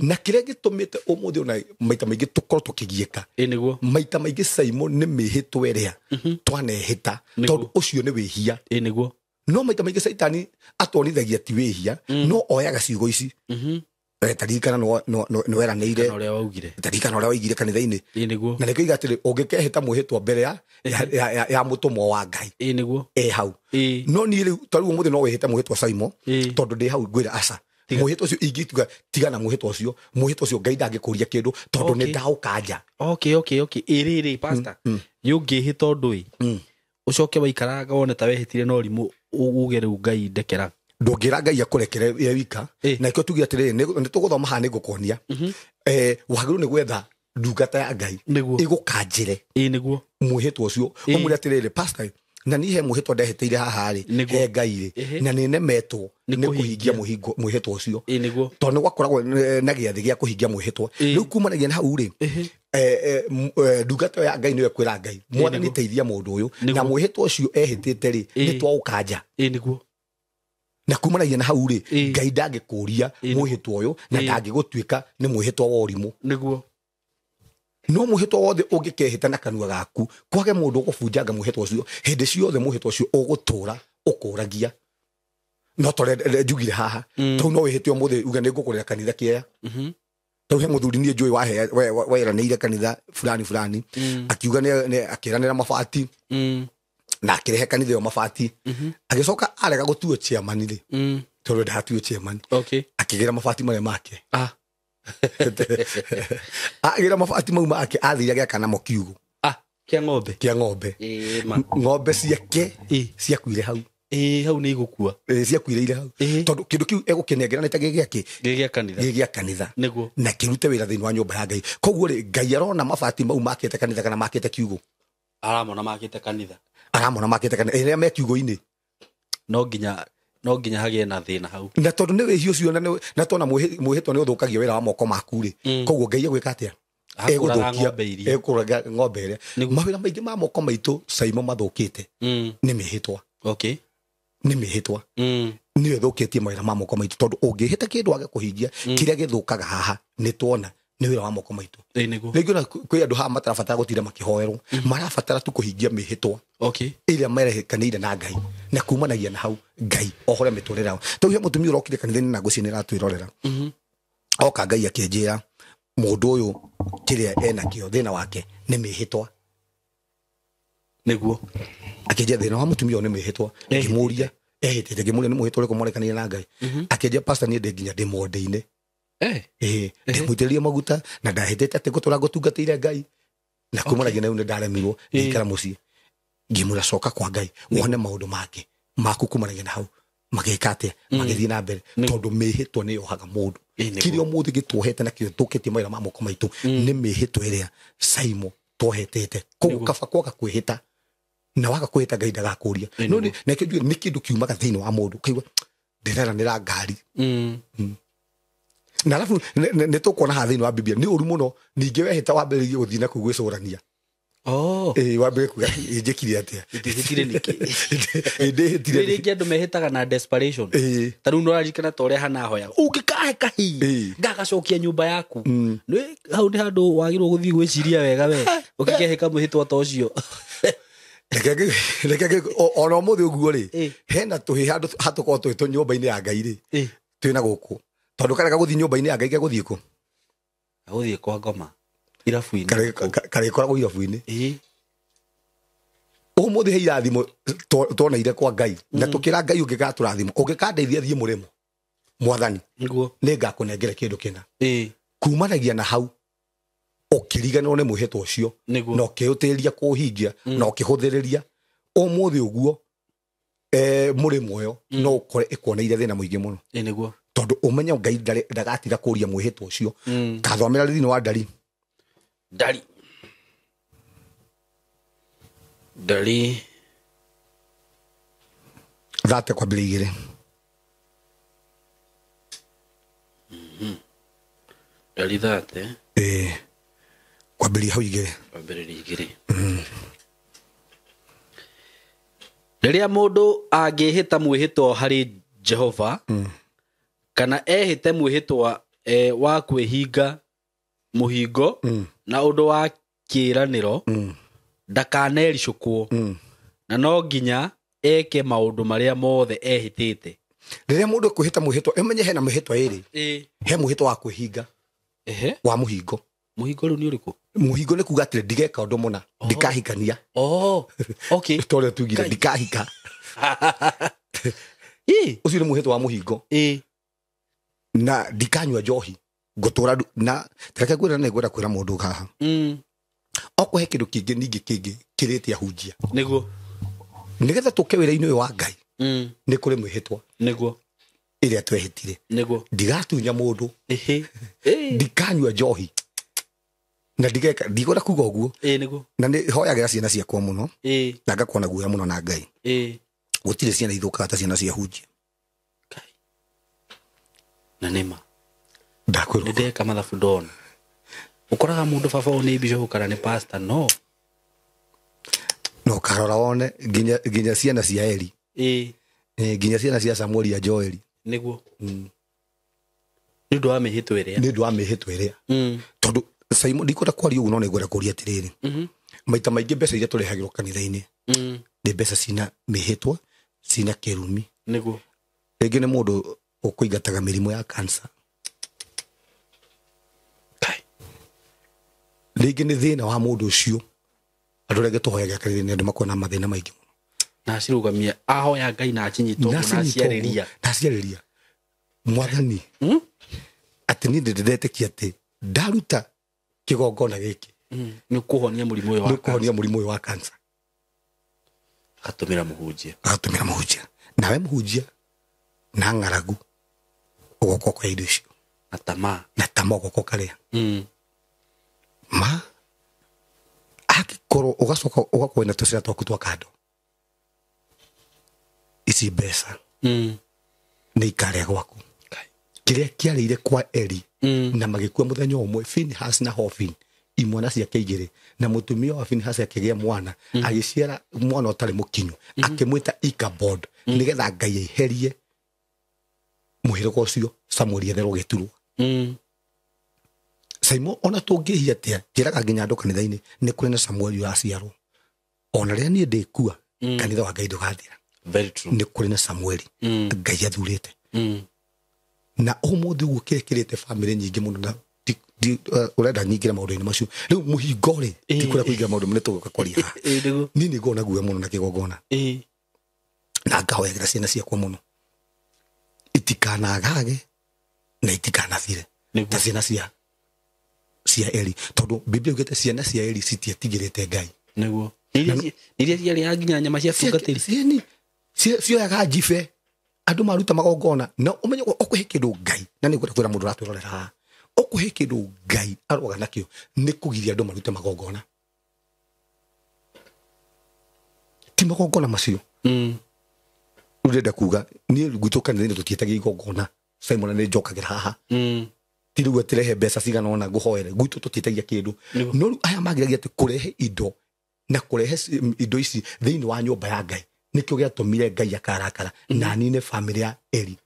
Na kĩrĩa gĩtũmĩte ũmũthĩ ona maita maingĩ tũkorwo tũkĩgiĩka. Nĩguo. Maita maingĩ Saimo nĩ mĩhĩtwa ĩrĩa twanehĩta, tondũ ũcio nĩ wĩhia. Nĩguo. No maita maingĩ Caitani atuonithagia ti wĩhia, no oyaga ciugo ici. Taririkana nĩ weranĩire. Kana ũrĩa waugire. Taririkana ũrĩa waigire kanitha-inĩ. Nĩguo. Na nĩkĩo iga atĩrĩ, ũngĩkehĩta mwĩhĩtwa mbere ya mũtũmwo wa Ngai. Nĩguo. Hau. No niĩ rĩu, ta rĩu ũmũthĩ no wĩhĩte mwĩhĩtwa Saimo, tondũ ndĩ hau ngwĩra aca. Mwĩhĩtwa ũcio ingĩtuga tigana mwĩhĩtwa ũcio, mwĩhĩtwa ũcio Ngai ndangĩkũria kĩndũ tondũ nĩ ndaũkanja. Okay, okay, okay. Ĩrĩrĩ pastor, nĩ ũngĩhĩta ũndũ ĩ, ũcoke waikaranga wone ta wehĩtire no rimũ uge rĩu Ngai ndekera. Ndũngĩra Ngai akũrekere ye wika. Na nĩkĩo tugire atĩrĩrĩ, nĩ tũgũthoma haha nĩ ngũkuonia. Wagĩrĩirwo nĩ gwetha ndungata ya Ngai ĩgũkanjĩre. Nĩguo. Mwĩhĩtwa ũcio. Ũmwĩre atĩrĩrĩ, pastor, na niĩ he mwĩhĩtwa ndehĩtĩire haha rĩ, he Ngai rĩ, na nĩ nemetwo nĩ kũhingia mwĩhĩtwa ũcio. Nĩguo. Tondũ nĩ gwakoragwo na gĩathĩ gĩa kũhingia mwĩhĩtwa. Rĩu kumanagia na hau rĩ, ndungata ya Ngai nĩyo ĩkwĩra Ngai, Mwathani teithia mũndũ ũyũ, na mwĩhĩtwa ũcio ehĩtĩte rĩ, nĩ twaũkanja. Nĩguo. Na kumanagia na hau rĩ, Ngai ndangĩkũria mwĩhĩtwa ũyũ, na ndangĩgũtuĩka nĩ mwĩhĩtwa wa ũrimũ. Nĩguo. No mwĩhĩtwa wothe ũngĩkehĩta na kanua gaku, kwage mũndũ ũgũbunjanga mwĩhĩtwa ũcio, hĩndĩ ciothe mwĩhĩtwa ũcio ũgũtũra ũkũragia. No tore njugire haha, tondũ no wĩhĩte ũmũthĩ uge nĩ ngũkũrĩra kanitha kĩea. Tondũ he mũthuri niĩ njũĩ weranĩire kanitha fulani fulani, akiuga akĩranĩra mabati, na akĩrehe kanitha ĩyo mabati. Agĩcoka arega gũtuo chairman rĩ, tondũ ndatuo chairman. Akĩgĩra mabati marĩa make. Agĩra mabati mau make, athire agĩaka namo kiugũ. Kĩa ng'ombe. Kĩa ng'ombe. Ng'ombe ciake ciakuire hau. Hau nĩ igũkua. Ciakuire hau. Tondũ kĩndũ kĩu egũkĩnengera nĩ ta gĩ gĩake. Gĩ gĩa kanitha. Gĩ gĩa kanitha. Nĩguo. Na kĩrute wĩra thĩinĩ wa nyũmba ya Ngai. Koguo rĩ, Ngai arona mabati mau makĩte kanitha kana makĩte kiugũ. Aramona makĩte kanitha. Aramona makĩte kanitha. Ĩrĩa me kiugũ-inĩ. No nginya hagĩe na thĩna hau. Na tondũ nĩ wĩhia ũcio, na tona mwĩhĩtwa nĩ ũthũkagia wĩra wa moko maku rĩ, koguo Ngai egwĩka atĩa? Ekũraga ng'ombe ĩrĩa. Mawĩra maingĩ ma moko maitũ Saimo mathũkĩte nĩ mĩhĩtwa. Okay. Nĩ mĩhĩtwa. Nĩyo ĩthũkĩtie mawĩra ma moko maitũ tondũ ũngĩhĩta kĩndũ wage kũhingia kĩrĩa gĩthũkaga haha nĩ tuona nĩ wĩra wa moko maitũ. Rĩngĩ ona kwĩ andũ haha matarabatara gũtinda makĩhoerwo, marabatara tu kũhingia mĩhĩtwa. Okay. Ĩrĩa merekanĩire na Ngai na kumanagia na hau Ngai ohore mĩtũrĩre yao. Tondũ he mũtumia ũrokire kanitha-inĩ na ngũciĩ nĩ ĩratwĩrorera. Oka Ngai akĩnjĩra mũndũ ũyũ kĩrĩa enakĩo thĩna wake nĩ mĩhĩtwa. Nĩguo. Akĩnjĩra thĩna wa mũtumia ũyũ nĩ mĩhĩtwa. Ngĩmũria ehĩtĩte, ngĩmũria nĩ mũhĩtwa ũrĩkũ mwarekanĩire na Ngai. Akĩnjĩra pastor niĩ ndĩ nginya ndĩ monde-inĩ. Ndĩmũitĩrĩrie maguta na ndahĩtĩte atĩ ngũtũra ngũtungatĩire Ngai na kumanagia na rĩu nĩ ndaremirwo ngĩikara mũciĩ. Ngĩmwĩra coka kwa Ngai wone maũndũ make maku kumanagia na hau magĩka atĩa magĩthiĩ na mbere tondũ mĩhĩtwa nĩ yohaga mũndũ. Kĩrĩa ũmũthĩ gĩtuohete na kĩo tũkĩtie mawĩra ma moko maitũ nĩ mĩhĩtwa ĩrĩa Saimo twohetete. Koguo kaba kwaga kwĩhĩta na waga kwĩhĩta Ngai ndagakũria. No nĩkĩo njuge nĩ kĩndũ kiumaga thĩinĩ wa mũndũ ũkaigua ndĩreranĩra ngari. Na alafu nĩ tũkuona haha thĩinĩ wa Biblia nĩ ũru mũno ningĩ wehĩta wambĩrĩrie gũthiĩ na kũu gwĩcũrania. Wambĩrĩrie kuga njĩkire atĩa? Ndĩhĩtire nĩkĩ? Ndĩhĩtire nĩkĩ? Rĩngĩ andũ mehĩtaga na desperation. Ta rĩu nĩũraririkana ta ũrĩa Hana ahoyaga, ũngĩkahe kahii ngagacokia nyũmba yaku. Nĩ hau nĩ handũ wagĩrĩirwo gũthiĩ gwĩciria wega we ũkĩkehĩka mwĩhĩtwa ta ũcio. Reke ona ũmũthĩ ũguo rĩ, hena tũhĩ handũ hatũkorwo twĩ tũ nyũmba-inĩ ya Ngai rĩ, twĩna gũkũ. Tondũ karega gũthiĩ nyũmba-inĩ ya Ngai gegũthiĩ kũ? Gũthiĩ kwa ngoma irabu-inĩ. Karĩkoragwo irabu-inĩ. Ũmũthĩ he irathimo tuoneire kwa Ngai na tũkĩra Ngai ũngĩgatũrathima ũngĩkandeithia thiĩ mũrĩmo mwathani nĩ ngakũnengera kĩndũ kĩna. Kumanagia na hau ũkĩriganĩrwo nĩ mwĩhĩtwa ũcio na ũkĩũtĩria kũũhingia na ũkĩhũthĩrĩria. Ũmũthĩ ũguo mũrĩmo ũyũ no ũkore ĩkuoneire thĩna mũingĩ mũno. Tondũ ũmenye Ngai ndagatiga kũria mwĩhĩtwa ũcio. Kathomera thĩinĩ wa Ndari. Ndari 3:2. Ndari 3 kwambĩrĩria hau 2. Kwambĩrĩria 2. Rĩrĩa mũndũ angĩhĩta mwĩhĩtwa harĩ Jehova kana ehĩte mwĩhĩtwa wa kwĩhinga mũhingo na ũndũ wa kĩĩranĩro ndakanericũkwo na no nginya eke maũndũ marĩa mothe ehĩtĩte. Rĩrĩa mũndũ ekwĩhĩta mwĩhĩtwa ũmenye hena mĩhĩtwa ĩrĩ. He mwĩhĩtwa wa kwĩhinga wa mũhingo. Mũhingo rĩu nĩ ũrĩkũ? Mũhingo nĩ kuga atĩrĩ ndigeka ũndũ mũna, ndikahikania. Okay. Tondũ tugire ndikahika. Ũcio nĩ mwĩhĩtwa wa mũhingo. Na ndikanyua njohi ngũtũra na reke ngwĩre nĩ ngwenda kwĩra mũndũ haha. Okorwo he kĩndũ kĩngĩ ningĩ kĩngĩ kĩrĩte ahunjia. Nĩguo. Nĩgetha tũke wĩra-inĩ ũyũ wa Ngai nĩ kũrĩ mwĩhĩtwa. Nĩguo. Ĩrĩa twehĩtire. Nĩguo. Ndigatunya mũndũ. Ndikanyua njohi. Na ndigeka ndigwenda kuga ũguo. Nĩguo. Na nĩ hoyagĩra ciana ciakwa mũno. Na ngakorwo na guoya mũno na Ngai. Gũtirĩ ciana ithũkaga ta ciana cia ahunjia. Na nĩma. Ndakwĩrwo. Nĩndeka mathabu ndona. Ũkoraga mũndũ baba ũyũ nĩ bishop kana nĩ pastor no. No karora wone nginya ciana cia Eli. Nginya ciana cia Samueli ya Joeli. Nĩguo. Nĩ ũndũ wa mĩhĩtwa ĩrĩa. Nĩ ũndũ wa mĩhĩtwa ĩrĩa. Tondũ Simon ndikwenda kwaria ũguo no nĩngwenda kũria atĩrĩrĩ. Maita maingĩ mbeca iria tũrehagĩrwo kanitha-inĩ nĩ mbeca cina mĩhĩtwa cina kĩrumi. Nĩguo. Rĩngĩ nĩ mũndũ ũkũingataga mĩrimũ ya cancer. Rĩngĩ nĩ thĩna wa mũndũ ũcio. Andũ rĩngĩ tũhoyaga kanitha-inĩ andũ makoragwo na mathĩna maingĩ mũno. Na acirũgamia ahoya Ngai na acinyita ũguo na aciarĩria. Na aciarĩria. Mwathani. Atĩ niĩ ndĩretĩkia atĩ ndaruta kĩgongona gĩkĩ. Nĩ kũhonia mũrimũ ũyũ wa Nĩ kũhonia mũrimũ ũyũ wa cancer. Agatũmĩra mũhunjia. Agatũmĩra mũhunjia. Nawe mũhunjia na ng'aragu ũgoka ũkoya indo icio. Na tamaa. Na tamaa ũgoka ũkarĩa. Ma angĩkorwo ũgacoka ũgakorwo na tũcĩra twaku twa kando. Ici mbeca nĩ ikarĩa gwaku. Kĩrĩa kĩarĩire kwa Eli na magĩkua mũthenya ũmwe Finehas na Hofni Imwana ciake igĩrĩ na mũtumia wa Finehasi akĩgĩa mwana, agĩciara mwana ũtarĩ mũkinyu, akĩmwĩta Ichabod, nĩgetha Ngai aiherie mũhĩrĩga ũcio Samueli etherwo gĩturwa. Saimo ona tũngĩhia atĩa, njĩraga nginya andũ kanitha-inĩ nĩ kũrĩ na Samueli ũraciarwo. Ona rĩrĩa niĩ ndĩkua, kanitha wa Ngai ndũgathira. Very true. Nĩ kũrĩ na Samueli Ngai athurĩte. Na ũmũthĩ ũguo kĩrĩa kĩrĩte bamĩrĩ nyingĩ mũno na ũrenda nyingĩre maũndũ-inĩ macio rĩu mũhingo rĩ, ti kũrĩa kũingĩra maũndũ nĩ tũgũka kwaria haha. Ĩĩ nĩguo. Niĩ nĩ ngoragwo na guoya mũno na kĩgongona na ngahoyagĩra ciana ciakwa mũno itikanagage na itikanathire ta ciana cia Eli, tondũ Biblia yugĩte ciana cia Eli citietigĩrĩte Ngai. Nĩguo. Nĩ iria ciarĩaga nginya nyama cia tungatĩri. Cieni cioyaga njibe andũ maruta magongona, na ũmenye ũkũhe kĩndũ Ngai, na nĩ ngwenda kwĩra mũndũ ũratwĩrorera haha, ũkũhe kĩndũ Ngai aroga nakĩo nĩ kũgiria andũ marute magongona, ti magongona macio. Rĩu ndĩrenda kuga niĩ gwitũ kanitha-inĩ tũtiĩtagia igongona. Simon, nĩ njokagĩra haha, ti rĩu atĩrehe mbeca cigana ũna ngũhoere, gwitũ tũtiĩtagia kĩndũ. No rĩu aya magiragia atĩ kũrehe indo na kũrehe indo ici thĩinĩ wa nyũmba ya Ngai nĩkĩo gĩatũmire Ngai akarakara na anine bamĩrĩ ya Eli.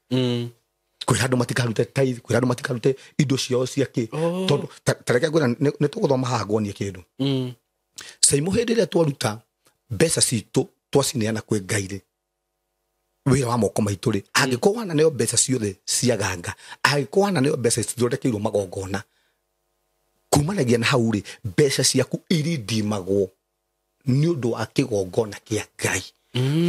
Kwĩra andũ matikarute tithe, kwĩra andũ matikarute indo ciao cia kĩ. Tondũ ta reke ngwĩra, nĩ tũgũthoma haha nguonie kĩndũ. Saimo, hĩndĩ ĩrĩa twaruta mbeca citũ twacineana kwĩ Ngai rĩ, wĩra wa moko maitũ rĩ, angĩkorwo wananeo mbeca ciothe cia ganga, angĩkorwo wananeo mbeca cithondekeirwo magongona, kumanagia na hau rĩ, mbeca ciaku irindimagwo nĩ ũndũ wa kĩgongona kĩa Ngai,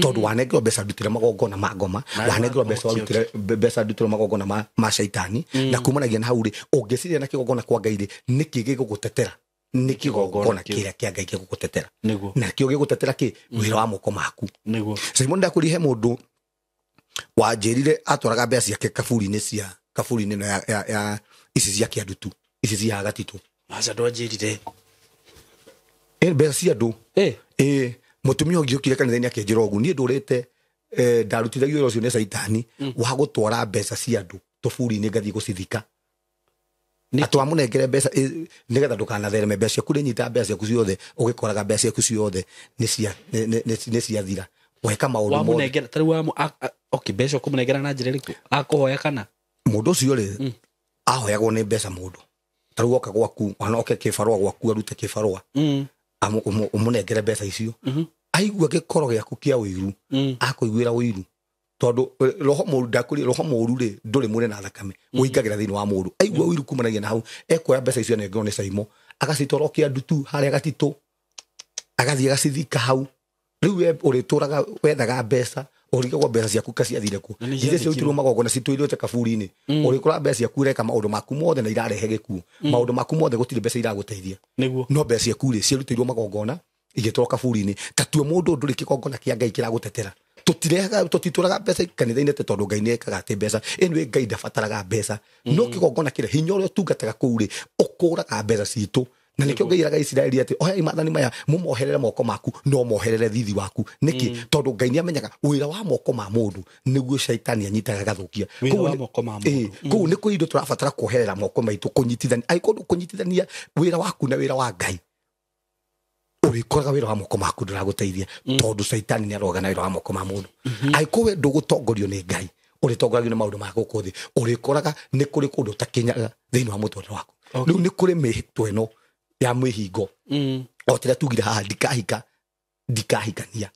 tondũ wanengerwo mbeca ndutĩre magongona ma ngoma, wanengerwo mbeca warutĩre mbeca ndutĩre magongona ma caitani. Na kumanagia na hau rĩ, ũngĩciria na kĩgongona kwa Ngai rĩ, nĩkĩ gĩgũgũtetera? Nĩ kĩgongona kĩrĩa kĩa Ngai gĩgũgũtetera. Na kĩo gĩgũtetera kĩ? Wĩra wa moko maku. Simon, ndakwĩrire he mũndũ wanjĩrire atwaraga mbeca ciake kaburi-inĩ, cia kaburi-inĩ ĩno ya ici cia kĩandutu, ici cia gatitũ. Aca, ndwanjĩrire. Mbeca cia andũ. Ĩ mũtumia ũngĩ ũkire kanitha-inĩ akĩnjĩra ũguo, niĩ ndũrĩte, ndarutithagio wĩra ũcio nĩ caitani wa gũtwara mbeca cia andũ tũburi-inĩ ngathiĩ gũcithika. Atĩ wamũnengere mbeca, nĩgetha ndũkanathereme mbeca ciaku, nĩ nyita mbeca ciaku ciothe, ũgĩkoraga mbeca ciaku ciothe nĩ ciathira weka maũndũ mothe. Wamũnengera ta rĩu okay, mbeca ũkũmũnengera na njĩra ĩrĩkũ? Akũhoya kana? Mũndũ ũcio rĩ, ahoyagwo nĩ mbeca mũndũ ta rĩu oka gwaku, ona oke kĩbarũa gwaku, arute kĩbarũa, ũmũnengere mbeca icio, aigua gĩkoro gĩaku kĩa ũiru, akũiguĩra ũiru, tondũ roho mũru, ndakwĩrire roho mũru rĩ ndũrĩ mwĩrĩ na thakame, ũingagĩra thĩinĩ wa mũndũ. Aigua ũiru kumanagia na hau, ekuoya mbeca icio anengerwo nĩ Saimo, agacitwara o kĩandutu harĩa gatitũ, agathiĩ agacithika hau. Rĩu we ũrĩtũraga wethaga mbeca, ũrigagwo mbeca ciaku kaciathire kũ. Na nĩ Iria ciathikirwo. ciarutirwo magongona citũirĩte kaburi-inĩ. Ũrĩkora mbeca ciaku ũreka maũndũ maku mothe na irarehe gĩkuũ, maũndũ maku mothe, gũtirĩ mbeca iragũteithia. No mbeca ciaku rĩ, ciarutĩirwo magongona igĩtwarwo kaburi-inĩ. Ta tue mũndũ ndũrĩ kĩgongona kĩa Ngai kĩragũtetera. Tũtirehaga, tũtitũraga mbeca kanitha-inĩ atĩ tondũ Ngai nĩekaga atĩ mbeca. Anyway, Ngai ndabataraga mbeca, no kĩgongona kĩrĩa hinya ũrĩa ũtungataga kũu rĩ, ũkũraga mbeca citũ. Na nĩkĩo Ngai eraga Isiraeli atĩ ohei maathani maya, mũmoherere moko maku, no moherere thithi waku. Nĩkĩ? Tondũ Ngai nĩamenyaga wĩra wa moko ma mũndũ nĩguo caitani anyitaga agathũkia. Wĩra Koguo wa moko ma mũndũ. Koguo nĩ kũrĩ indo tũrabatara kuoherera moko maitũ, kũnyitithania. Angĩkorwo ndũkũnyitithania wĩra waku na wĩra wa Ngai, ũrĩkoraga wĩra wa moko maku ndũragũteithia, tondũ caitani nĩaroga na wĩra wa moko ma mũndũ. Angĩkorwo we ndũgũtongorio nĩ Ngai, ũrĩtongoragio nĩ maũndũ ma gũkũ thĩ, ũrĩkoraga nĩ kũrĩ kũndũ ũtakinyaga thĩinĩ wa mũtũrĩre waku. Rĩu nĩ kũrĩ mĩhĩtwa ĩno ya mĩhingo, o tĩrĩa tugire haha, ndikahika, ndikahikania.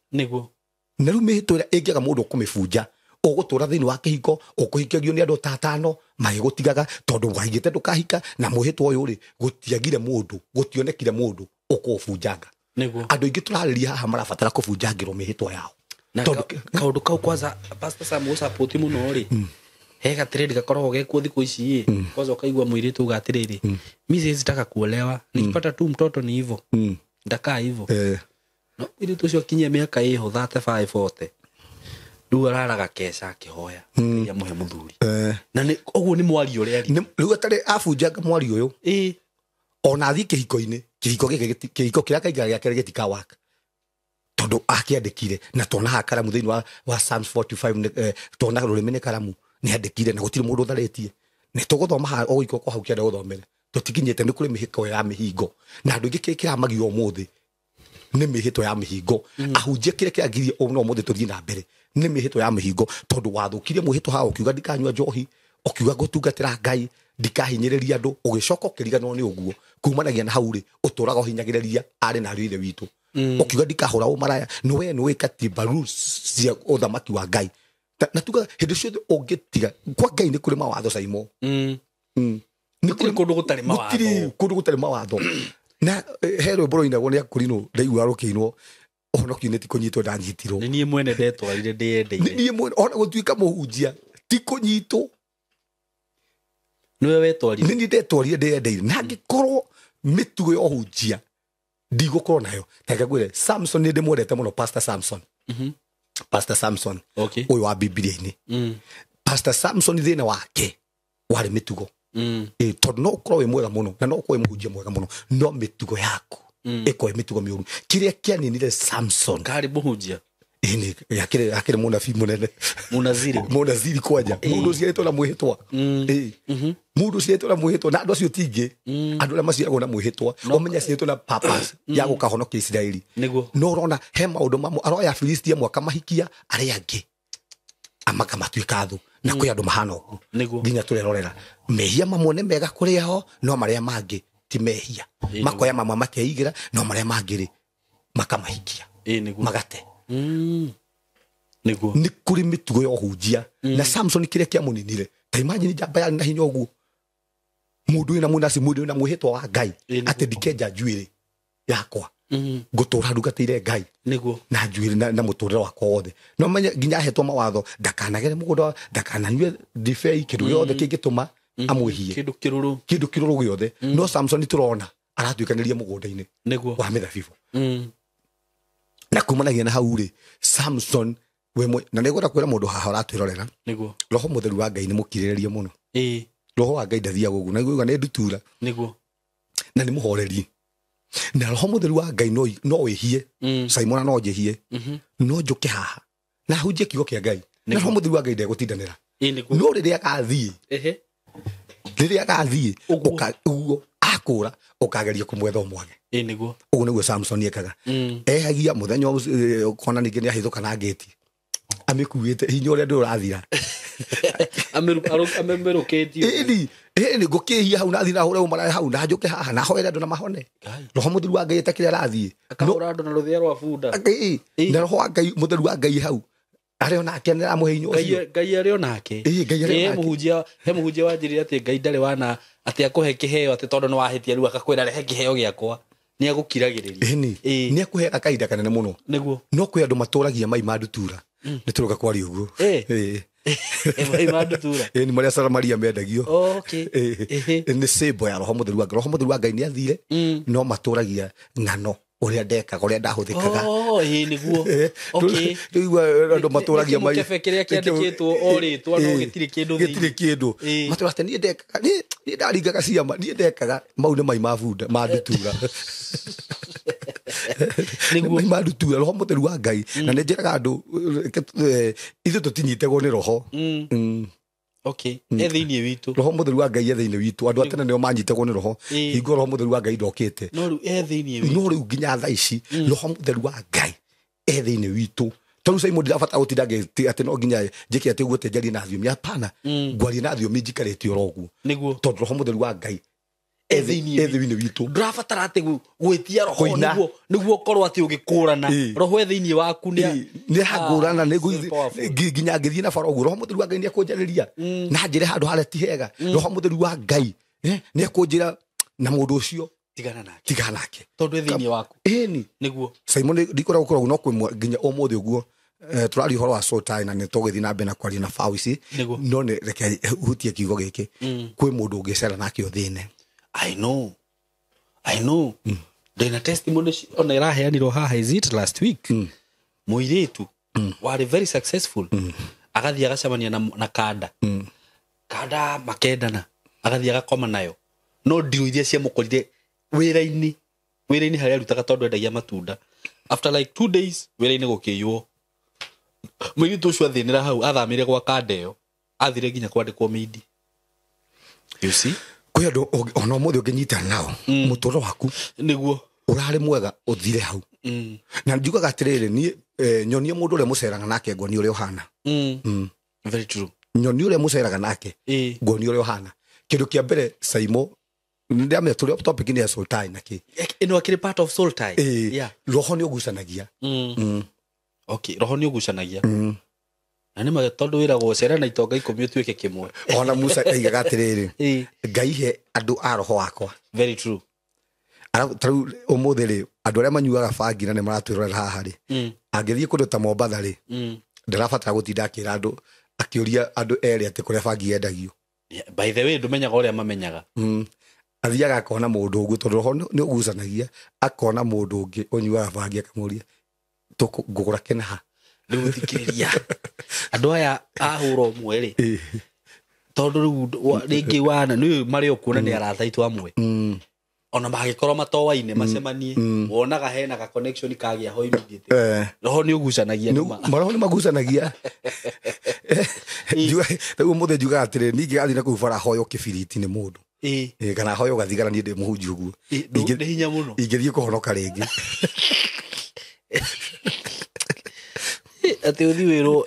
Na rĩu mĩhĩtwa ĩrĩa ĩngĩaga mũndũ ũkũmĩbunja, ũgũtũra thĩinĩ wa kĩhiko, ũkũhikagio nĩ andũ ta atano magĩgũtigaga tondũ waigĩte ndũkahika. Na mwĩhĩtwa ũyũ rĩ, gũtiagire mũndũ, gũtionekire mũndũ ũkũũbunjanga. Andũ aingĩ tũrarĩria haha marabatara kũbunjangĩrwo mĩhĩtwa yao. Na Tondũ kaũndũ kau kwanza, Pastor Sam, gũsupport mũno rĩ, he gatrend gakoragwo gekuo thikũ ici ĩ. Kwanza ũkaigua mũirĩtu uga atĩrĩrĩ, mi siwezi taka kuolewa, nikipata tu mtoto ni hivo, ndakaa hivo. No mũirĩtu ũcio akinyia mĩaka ĩho 35 40, rĩu araraga keca akĩhoya Ngai amũhe mũthuri. Na nĩ ũguo nĩ mwario ũrĩa ari. Rĩu atarĩ abunjanga mwario ũyũ, ona athiĩ kĩhiko-inĩ, kĩhiko gĩkĩ kĩhiko kĩrĩa kaingĩra gĩake gĩtikawaka, tondũ akĩandĩkire. Na tuona haha karamu thĩinĩ wa Psalms 45 tuona rũrĩmĩ nĩ karamu, nĩ andĩkire na gũtirĩ mũndũ ũtharĩtie. Nĩ tũgũthoma haha o gũikũ kwa hau kĩanda gũthomere. Tũtikinyĩte nĩ kũrĩ mĩhĩko ya mĩhingo. Na andũ aingĩ kĩrĩa kĩramagio ũmũthĩ nĩ mĩhĩtwa ya mĩhingo. Ahunjia kĩrĩa kĩragiria no ũmũthĩ tũthiĩ na mbere nĩ mĩhĩtwa ya mĩhingo, tondũ wathũkirie mwĩhĩtwa haha ũkiuga ndikanyua njohi, ũkiuga ngũtungatĩra Ngai, ndikahinyĩrĩria andũ, ũgĩcoka ũkĩriganĩrwo nĩ ũguo. Kumanagia na hau rĩ, ũtũraga ũhinyagĩrĩria arĩ na ariũ a ithe witũ. Ũkiuga ndikahũra ũmaraya, nĩ we nĩ wĩ katiba rules cia ũthamaki wa Ngai. Na tuga hĩndĩ ciothe ũngĩtiga kwa Ngai nĩ kũrĩ mawatho Saimo. Gũtirĩ kũndũ gũtarĩ mawatho. Gũtirĩ kũndũ gũtarĩ mawatho. Na he rwĩmbo rũinagwo nĩ akũrinũ ndaigua rũkĩinwo, ũhonokio-inĩ ti kũnyitwo ndanyitirwo. Nĩ niĩ mwene ndetwarire ndĩyendeire. Nĩ niĩ mwene, ona gũtuĩka mũhunjia ti kũnyitwo. Nĩwe wetwarire. Nĩ niĩ ndetwarire ndĩyendeire. Na angĩkorwo mĩtugo ya ũhunjia ndigũkorwo nayo. Ta reke ngwĩre, Samson nĩ ndĩmwendete mũno, Pastor Samson. Pastor Samson. Ũyũ wa Bibilia-inĩ. Pastor Samson thĩna wake warĩ mĩtugo. Tondũ no ũkorwo wĩ mwega mũno, na no ũkorwo wĩ mũhunjia mwega mũno, no mĩtugo yaku ĩkorwo ĩ mĩtugo mĩũru. Kĩrĩa kĩaninire Samson. Karĩ mũhunjia? Ĩni, akĩrĩ mũnabii mũnene. Mũnaziri. Mũnaziri kwanja. Mũndũ ũciarĩtwo na mwĩhĩtwa. Mũndũ ũciarĩtwo na mwĩhĩtwa, na andũ acio ti ingĩ. Andũ arĩa maciaragwo na mwĩhĩtwa, ũmenye aciarĩtwo na purpose ya gũkahonokia Isiraeli. No ũrona he maũndũ mamwe, aroya Afilisti amwe akamahikia, arĩa angĩ amakamatuĩka thũ. Na kwĩ andũ mahana ũguo. Nginya tũrerorera. Mehia mamwe nĩ mega kũrĩ ao, no marĩa mangĩ ti mehia. Makoya mamwe makeigĩra, no marĩa mangĩ rĩ, makamahikia. Magate. Nĩ kũrĩ mĩtugo ya ũhunjia. Na Samson kĩrĩa kĩamũninire, ta imagine njamba yarĩ na hinya ũguo. Mũndũ wĩna mũnaci, mũndũ wĩna mwĩhĩtwa wa Ngai, atĩ ndikenja njuĩrĩ yakwa. Ngũtũra ndungatĩire Ngai. Na njuĩrĩ na mũtũrĩre wakwa wothe. No menye nginya ahetwo mawatho, ndakanagere mũgũnda, ndakananyue ndibei, kĩndũ gĩothe kĩngĩtũma amwĩhie. Kĩndũ kĩrũrũ. Kĩndũ kĩrũrũ gĩothe. No Samson tũrona aratuĩkanĩria mũgũnda-inĩ wa mĩthabibũ. Na kumanagia na hau rĩ, Samson we na nĩngwenda kwĩra mũndũ haha ũratwĩrorera. Roho mũtheru wa Ngai nĩ mũkirĩrĩria mũno. Roho wa Ngai ndathiaga ũguo, na nĩngũigua nĩ ndutura. Na nĩ mũhoreri. Na roho mũtheru wa Ngai no wĩhie. Simon no njĩhie. No njũke haha. Na hunjie kiugo kĩa Ngai. Na roho mũtheru wa Ngai ndegũtindanĩra. No rĩrĩa agathiĩ. Rĩrĩa agathiĩ, ũguo akũra, ũkageria kũmwetha ũmwage. Ũguo nĩguo Samson ekaga. Ehagia mũthenya ũkona ningĩ nĩ ahithũka na ngĩti. Amĩkuĩte hinya ũrĩa ndũrĩ ũrathira. Amĩrũkĩtie. Ĩni, ngũkĩhia hau, nathiĩ na hũre ũmaraya hau, na njũke haha, na hoere andũ na mahone. Roho mũtheru wa Ngai etakĩrĩa arathiĩ. Akahũra andũ na rũthĩa rwa bunda. Na roho wa Ngai, mũtheru wa Ngai hau. Arĩ o nake, nĩ aramũhe hinya ũcio. Ngai arĩ o nake. Ngai arĩ o nake. He mũhunjia wanjĩrire atĩ Ngai ndarĩ wana, atĩ akũhe kĩheo, atĩ tondũ nĩ wahĩtia rĩu akakwĩra rehe kĩheo gĩakwa. Nĩ agũkiragĩrĩria. Nĩ akũheaga kahinda kanene mũno. No kwĩ andũ matũragia mai ma ndutura. Nĩ tũroka kwaria ũguo. Mai ma ndutura. Nĩ marĩa Samaria mendagio. Nĩ symbol ya roho mũtheru wa Ngai. Roho mũtheru wa Ngai nĩ athire, no matũragia ng'ano ũrĩa ndekaga, ũrĩa ndahũthĩkaga. Oh, nĩguo. Rĩu andũ matũragia mai. Kĩmũkebe kĩrĩa kĩandĩkĩtwo o rĩtwa, no gĩtirĩ kĩndũ thĩinĩ. Gĩtirĩ kĩndũ. Matũraga atĩ niĩ ndekaga, niĩ ndaringaga ciama, niĩ ndekaga. Mau nĩ mai ma bunda, ma ndutura. Nĩ mai ma ndutura, roho mũtheru wa Ngai. Na nĩ njĩraga andũ, ithuĩ tũtinyitagwo nĩ roho. E thĩinĩ witũ. Roho mũtheru wa Ngai e thĩinĩ witũ. Andũ a tene nĩo manyitagwo nĩ roho. Hingo roho mũtheru wa Ngai ndokĩte. No rĩu e thĩinĩ witũ. No rĩu nginya thaa ici, roho mũtheru wa Ngai e thĩinĩ witũ. Tondũ Simon ndirabatara gũtinda atĩ no nginya njĩke atĩ ũguo atĩ njarie na thiomi. Hapana. Ngwaria na thiomi njikarĩte oro ũguo. Tondũ roho mũtheru wa Ngai E thĩinĩ e thĩinĩ witũ. Ndũrabatara atĩ gwĩtia roho Kũina. nĩguo ũkorwo atĩ ũgĩkũrana. Roho e thĩinĩ waku nĩ Nĩ ahangũrana, nĩ So powerful. nginya ngĩthiĩ na bara ũguo. Roho mũtheru wa Ngai nĩ ekũnjarĩria. Na njĩre handũ harĩa ti hega. Roho mũtheru wa Ngai, nĩ ekũnjĩra na mũndũ ũcio. Tigana nake. Tigana nake. Tondũ e thĩinĩ waku. Ĩni. Simon, ndikoragwo gũkoragwo no kwĩ nginya ũmũthĩ ũguo. Tũraria ũhoro wa soul tie na nĩ tũgũthiĩ na mbere na kwaria na faũ ici. No nĩ reke hutie kiugo gĩkĩ. Kwĩ mũndũ ũngĩcera nake ũthĩne. I know. I know. Ndĩna testimony ona ĩraheanirwo haha, is it last week? Mũirĩtu warĩ very successful. Agathiĩ agacemania na kanda. Kanda makendana. Agathiĩ agakoma nayo. No ndirũ iria ciamũkorire wĩra-inĩ. Wĩra-inĩ harĩa arutaga tondũ endagia matunda. After like 2 days, wĩra-inĩ gũkĩiywo. Mũirĩtu ũcio athĩnĩra hau, athamĩire gwa kanda ĩyo. Athire nginya kwandĩkwo mĩindi. You see? Kwĩ andũ ona ũmũthĩ ũngĩnyitana nao mũtũrĩre waku nĩguo ũrarĩ mwega ũthire hau. Na njugaga atĩrĩrĩ, niĩ nyonie mũndũ ũrĩa mũceraga nake nguonie ũrĩa ũhana. Very true. Nyonie ũrĩa mũceraga nake nguonie ũrĩa ũhana. Kĩndũ kĩa mbere Saimo ndamenya tũrĩ topic nĩ ya soul tie na kĩ ĩno akĩrĩ part of soul tie. Yeah. Roho nĩ ũgucanagia. Okay, roho nĩ ũgucanagia. Na nĩ ma tondũ wĩragwo ũcere na itonga 10 ũtuĩke kĩmwe. Ona Musa aigaga atĩrĩrĩ, Ngai he andũ a roho wakwa. Very true. Tarĩu ũmũthĩ rĩ, andũ arĩa manyuaga bangi na nĩ maratwĩrorera haha rĩ, angĩthiĩ kũndũ ta Mombatha rĩ, ndarabatara gũtinda akĩra andũ, akĩũria andũ erĩ atĩ kũrĩa bangi yendagio. By the way, ndũmenyaga ũrĩa mamenyaga. Athiaga akona mũndũ ũguo, tondũ roho nĩ ũgucanagia, akona mũndũ ũngĩ ũnyuaga bangi akamũria, ngũgũra kĩnaha. Rĩu thikĩrĩria. Andũ aya ahũra ũmwe rĩ, tondũ rĩu rĩngĩ wana nĩ marĩ o kuona nĩ arata aitũ amwe. Ona mangĩkorwo matoaine macemanie, wonaga hena ka connection kagĩa ho immediately. Roho nĩ ũgucanagia nĩma. Maroho nĩ magucanagia. Rĩu ũmũthĩ njugaga atĩrĩrĩ, niĩ ingĩgathiĩ na kũu bara hoyo kĩbiriti nĩ mũndũ. Kana hoyo gathigara niĩ ndĩ mũhunjia ũguo. Nĩ hinya mũno. Ingĩthiĩ kũhonoka rĩngĩ. Atĩ ũthiĩ wĩrwo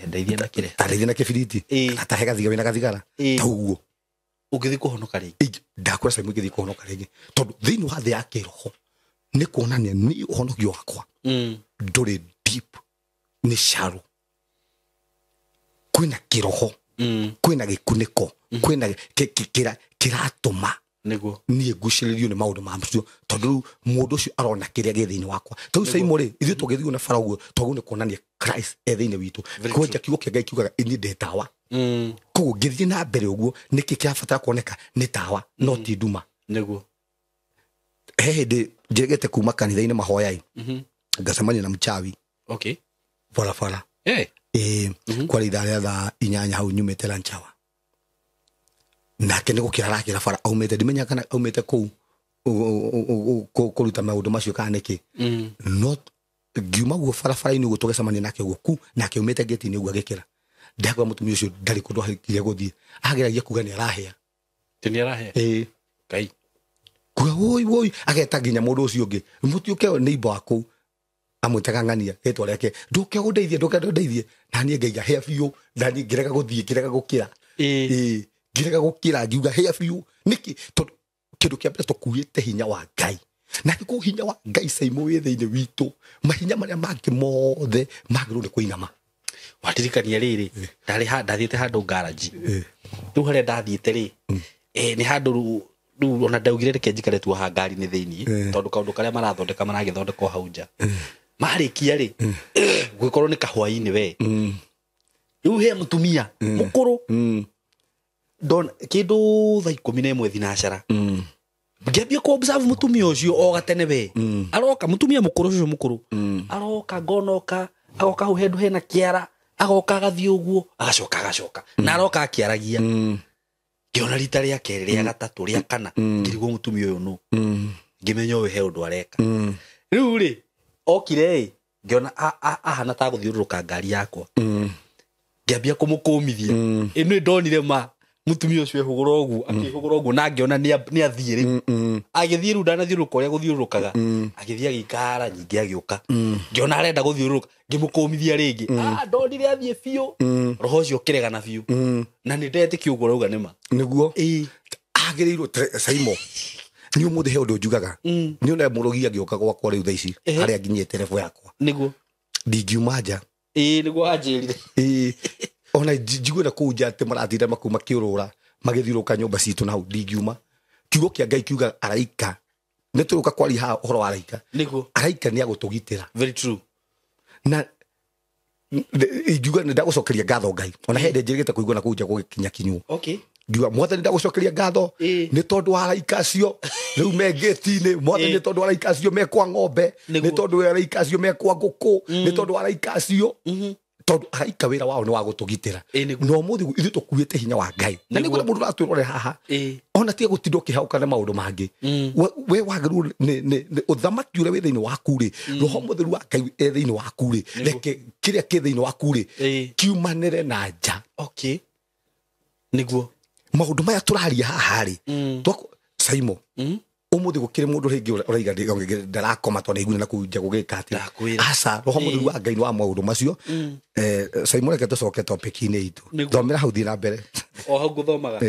ndeithia na kĩrĩa. Ta ndeithia na kĩbiriti. Kana ta he gathigara wĩna gathigara. Ta ũguo. Ũngĩthiĩ kũhonoka rĩngĩ. Ndakwĩra Saimo ingĩthiĩ kũhonoka rĩngĩ. Tondũ thĩinĩ wa thĩ ya kĩroho nĩ kuonania nĩ ũhonokio wakwa ndũrĩ deep, nĩ shallow. Kwĩna kĩroho, kwĩna gĩkunĩko, kwĩna kĩratũma nĩguo niĩ ngucĩrĩrio nĩ maũndũ ma macio, tondũ rĩu mũndũ ũcio arona kĩrĩa gĩ thĩinĩ wakwa. Tarĩu Saimo rĩ, ithuĩ tũngĩthiĩ na bara ũguo, twagĩrĩirwo nĩ kuonania Christ e thĩinĩ witũ. Kwanja kiugo kĩa Ngai kiugaga inyuĩ ndĩ tawa. Koguo ngĩthiĩ na mbere ũguo, nĩkĩ kĩrabatara kuoneka nĩ tawa, no ti nduma. Nĩguo. He hĩndĩ njegete kuma kanitha-inĩ mahoya-ĩ, ngacemania na mchawi. Okay. Barabara. Kwarĩ ithaa rĩa thaa 8 hau nyumĩte lunch hour. Nake nĩ gũkĩra arakĩra bara aumĩte, ndimenyaga kana aumĩte kũu kũruta maũndũ macio kana nĩkĩ. No ngiuma guo barabara-inĩ ũguo tũgĩcemania nake ũguo ku, nake aumĩte gate-inĩ ũguo agĩkĩra. Ndakora mũtumia ũcio ndarĩ kũndũ agĩkire gũthiĩ, ageragia kuga nĩ arahĩa. Ti nĩ arahĩa? Ngai. Kuga woi woi, ageta nginya mũndũ ũcio ũngĩ, mũtiũke neighbor wa kũu, amwĩtaga ng'ania rĩtwa rĩake, ndũke ũndeithie, ndũke ũndeithie. Na niĩ ngaiga hĩa biũ, na niĩ ngĩrega gũthiĩ, ngĩrega gũkĩra. Ngĩrega gũkĩra, ngiuga hĩa biũ. Nĩkĩ? Tondũ kĩndũ kĩa mbere tũkuĩte hinya wa Ngai. Na angĩkorwo hinya wa Ngai Saimo wĩ thĩinĩ witũ, mahinya marĩa mangĩ mothe magĩrĩirwo nĩ kũinama. Watirikania rĩrĩ, ndathiĩte handũ garage. Rĩu harĩa ndathiĩte rĩ, nĩ handũ rĩu ona ndaugire reke njikare tu haha ngari-inĩ thĩinĩ, tondũ kaũndũ karĩa marathondeka maragĩthondeka o hau nja. Marĩkia rĩ, gũgĩkorwo nĩ kahwaĩ-inĩ we. Rĩu he mũtumia mũkũrũ, kĩndũ thaa 11 thinacara. Ngĩambia kũ observe mũtumia ũcio o gatene we. Aroka mũtumia mũkũrũ ũcio mũkũrũ. Aroka ngonoka, agoka hau handũ hena kĩara, agoka agathiĩ ũguo, agacoka agacoka. Na aroka akĩaragia. Ngĩona rita rĩa kerĩ, rĩa gatatũ, rĩa kana, ngĩrigwo mũtumia ũyũ nũ. Ngĩmenya ũyũ he ũndũ areka. Rĩu rĩ, okire ĩ, ngĩona ahana ta gũthiũrũrũka ngari yakwa. Ngĩambia kũmũkũmithia. Ĩno ndonire ma mũtumia ũcio ehũgũra ũguo, akĩhũgũra ũguo na ngĩona nĩ athiĩ rĩu. Agĩthiĩ rĩu ndanathiũrũrũka ũrĩa gũthiũrũrũkaga. Agĩthiĩ agĩikara nyingĩ agĩũka. Ngĩona arenda gũthiũrũrũka, ngĩmũkũmithia rĩngĩ. Ndonire athiĩ biũ. Roho ũcio ũkĩregana biũ. Na nĩ ndetĩkia ũguo ũrauga nĩ ma. Nĩguo. Agĩrĩirwo Saimo. Nĩ ũmũthĩ he ũndũ njugaga. Nĩ ona mũrogi agĩũka gwakwa rĩu thaa ici, harĩa nginyĩte level yakwa. Nĩguo. Ndingiuma nja. Nĩguo anjĩrire. Ona njigue na kũu nja atĩ maratinda makuu makĩũrũra, magĩthiũrũrũka nyũmba citũ na hau, ndingiuma. Kiugo kĩa Ngai kiugaga araika. Nĩ tũrũka kwaria haha ũhoro wa araika. Nĩguo. Araika nĩ agũtũgitĩra. Very true. Na ingiuga nĩ ndagũcokeria ngatho Ngai. Ona he hĩndĩ njĩrĩgĩte kũigua na kũu nja gũgĩkinya kinyuo. Okay. Ngiuga mwathani ndagũcokeria ngatho nĩ tondũ wa araika acio rĩu me ngĩti-inĩ, mwathani nĩ tondũ wa araika acio me kwa ng'ombe, nĩ tondũ wa araika acio me kwa ngũkũ, nĩ tondũ wa araika acio. Tondũ araika wĩra wao nĩ wa gũtũgitĩra. Na ũmũthĩ ithuĩ tũkuĩte hinya wa Ngai. Na nĩguo mũndũ ũratwĩrore haha, ona tiga gũtinda ũkĩhaũka na maũndũ mangĩ. We wagĩrĩirwo nĩ ũthamaki ũrĩa wĩ thĩinĩ waku rĩ, roho mũtheru wa Ngai e thĩinĩ waku rĩ, reke kĩrĩa kĩ thĩinĩ waku rĩ kiumanĩre na nja. Okay. Nĩguo. Maũndũ maya tũraria haha rĩ, Saimo, ũmũthĩ gũkĩrĩ mũndũ rĩngĩ ũraiga ndarakoma tondũ nĩaiguire na kũu nja gũgĩka atĩa. Aca, roho mũtheru wa Ngai nĩ wa maũndũ macio. Saimo, reke tũcoke topic-inĩ itũ. Thomera hau, thiĩ na mbere. O hau ngũthomaga.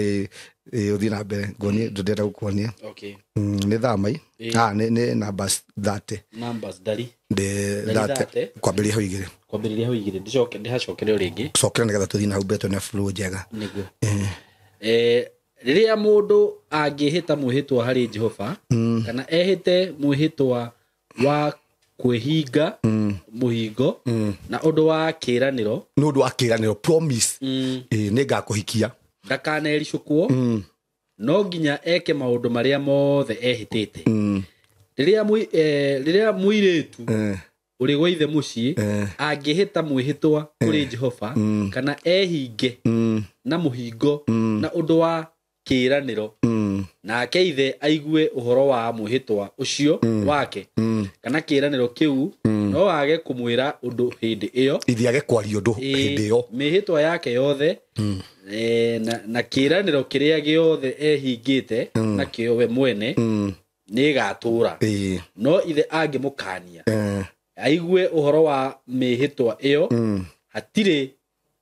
Ũthiĩ na mbere, nguonie, ndĩrenda gũkuonia. Nĩ thamai. Nĩ numbers 30. Numbers ndari. Ndĩ 30 kwambĩrĩria hau igĩrĩ. Kwambĩrĩria hau igĩrĩ, ndicoke ndĩhacokere o rĩngĩ. Cokera nĩgetha tũthiĩ na hau mbere twĩna flow njega. Nĩguo. Rĩrĩa mũndũ angĩhĩta mwĩhĩtwa harĩ Jehova, kana ehĩte mwĩhĩtwa wa kwĩhinga mũhingo na ũndũ wa kĩĩranĩro, nĩ ũndũ wa kĩĩranĩro, promise, nĩ ngakũhikia, ndakanericũkwo, no nginya eke maũndũ marĩa mothe ehĩtĩte. Rĩrĩa mũirĩtu ũrĩ gwa ithe mũciĩ angĩhĩta mwĩhĩtwa kũrĩ Jehova, kana ehinge na mũhingo na ũndũ wa kĩĩranĩro, nake ithe aigue ũhoro wa mwĩhĩtwa ũcio wake, kana kĩĩranĩro kĩu, no age kũmwĩra ũndũ hĩndĩ ĩyo. Ithe age kwaria ũndũ hĩndĩ ĩyo. Mĩhĩtwa yake yothe, na kĩĩranĩro kĩrĩa gĩothe ehingĩte nakĩo we mwene, nĩĩgatũũra. No ithe angĩmũkania aigue ũhoro wa mĩhĩtwa ĩyo, hatirĩ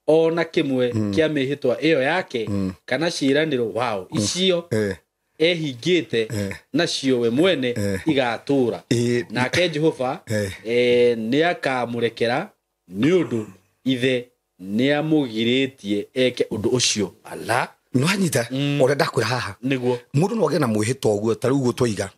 ona kĩmwe kĩa mĩhĩtwa ĩyo yake, kana ciĩranĩro wao icio ehingĩte nacio we mwene igatũũra. Nake Jehova nĩakamũrekera, nĩ ũndũ ithe nĩamũgirĩtie eke ũndũ ũcio. Ala, nĩwanyita ũrĩa ndakwĩra haha. Nĩguo. Mũndũ no agĩe na mwĩhĩtwa ũguo, ta rĩu ũguo twaiga,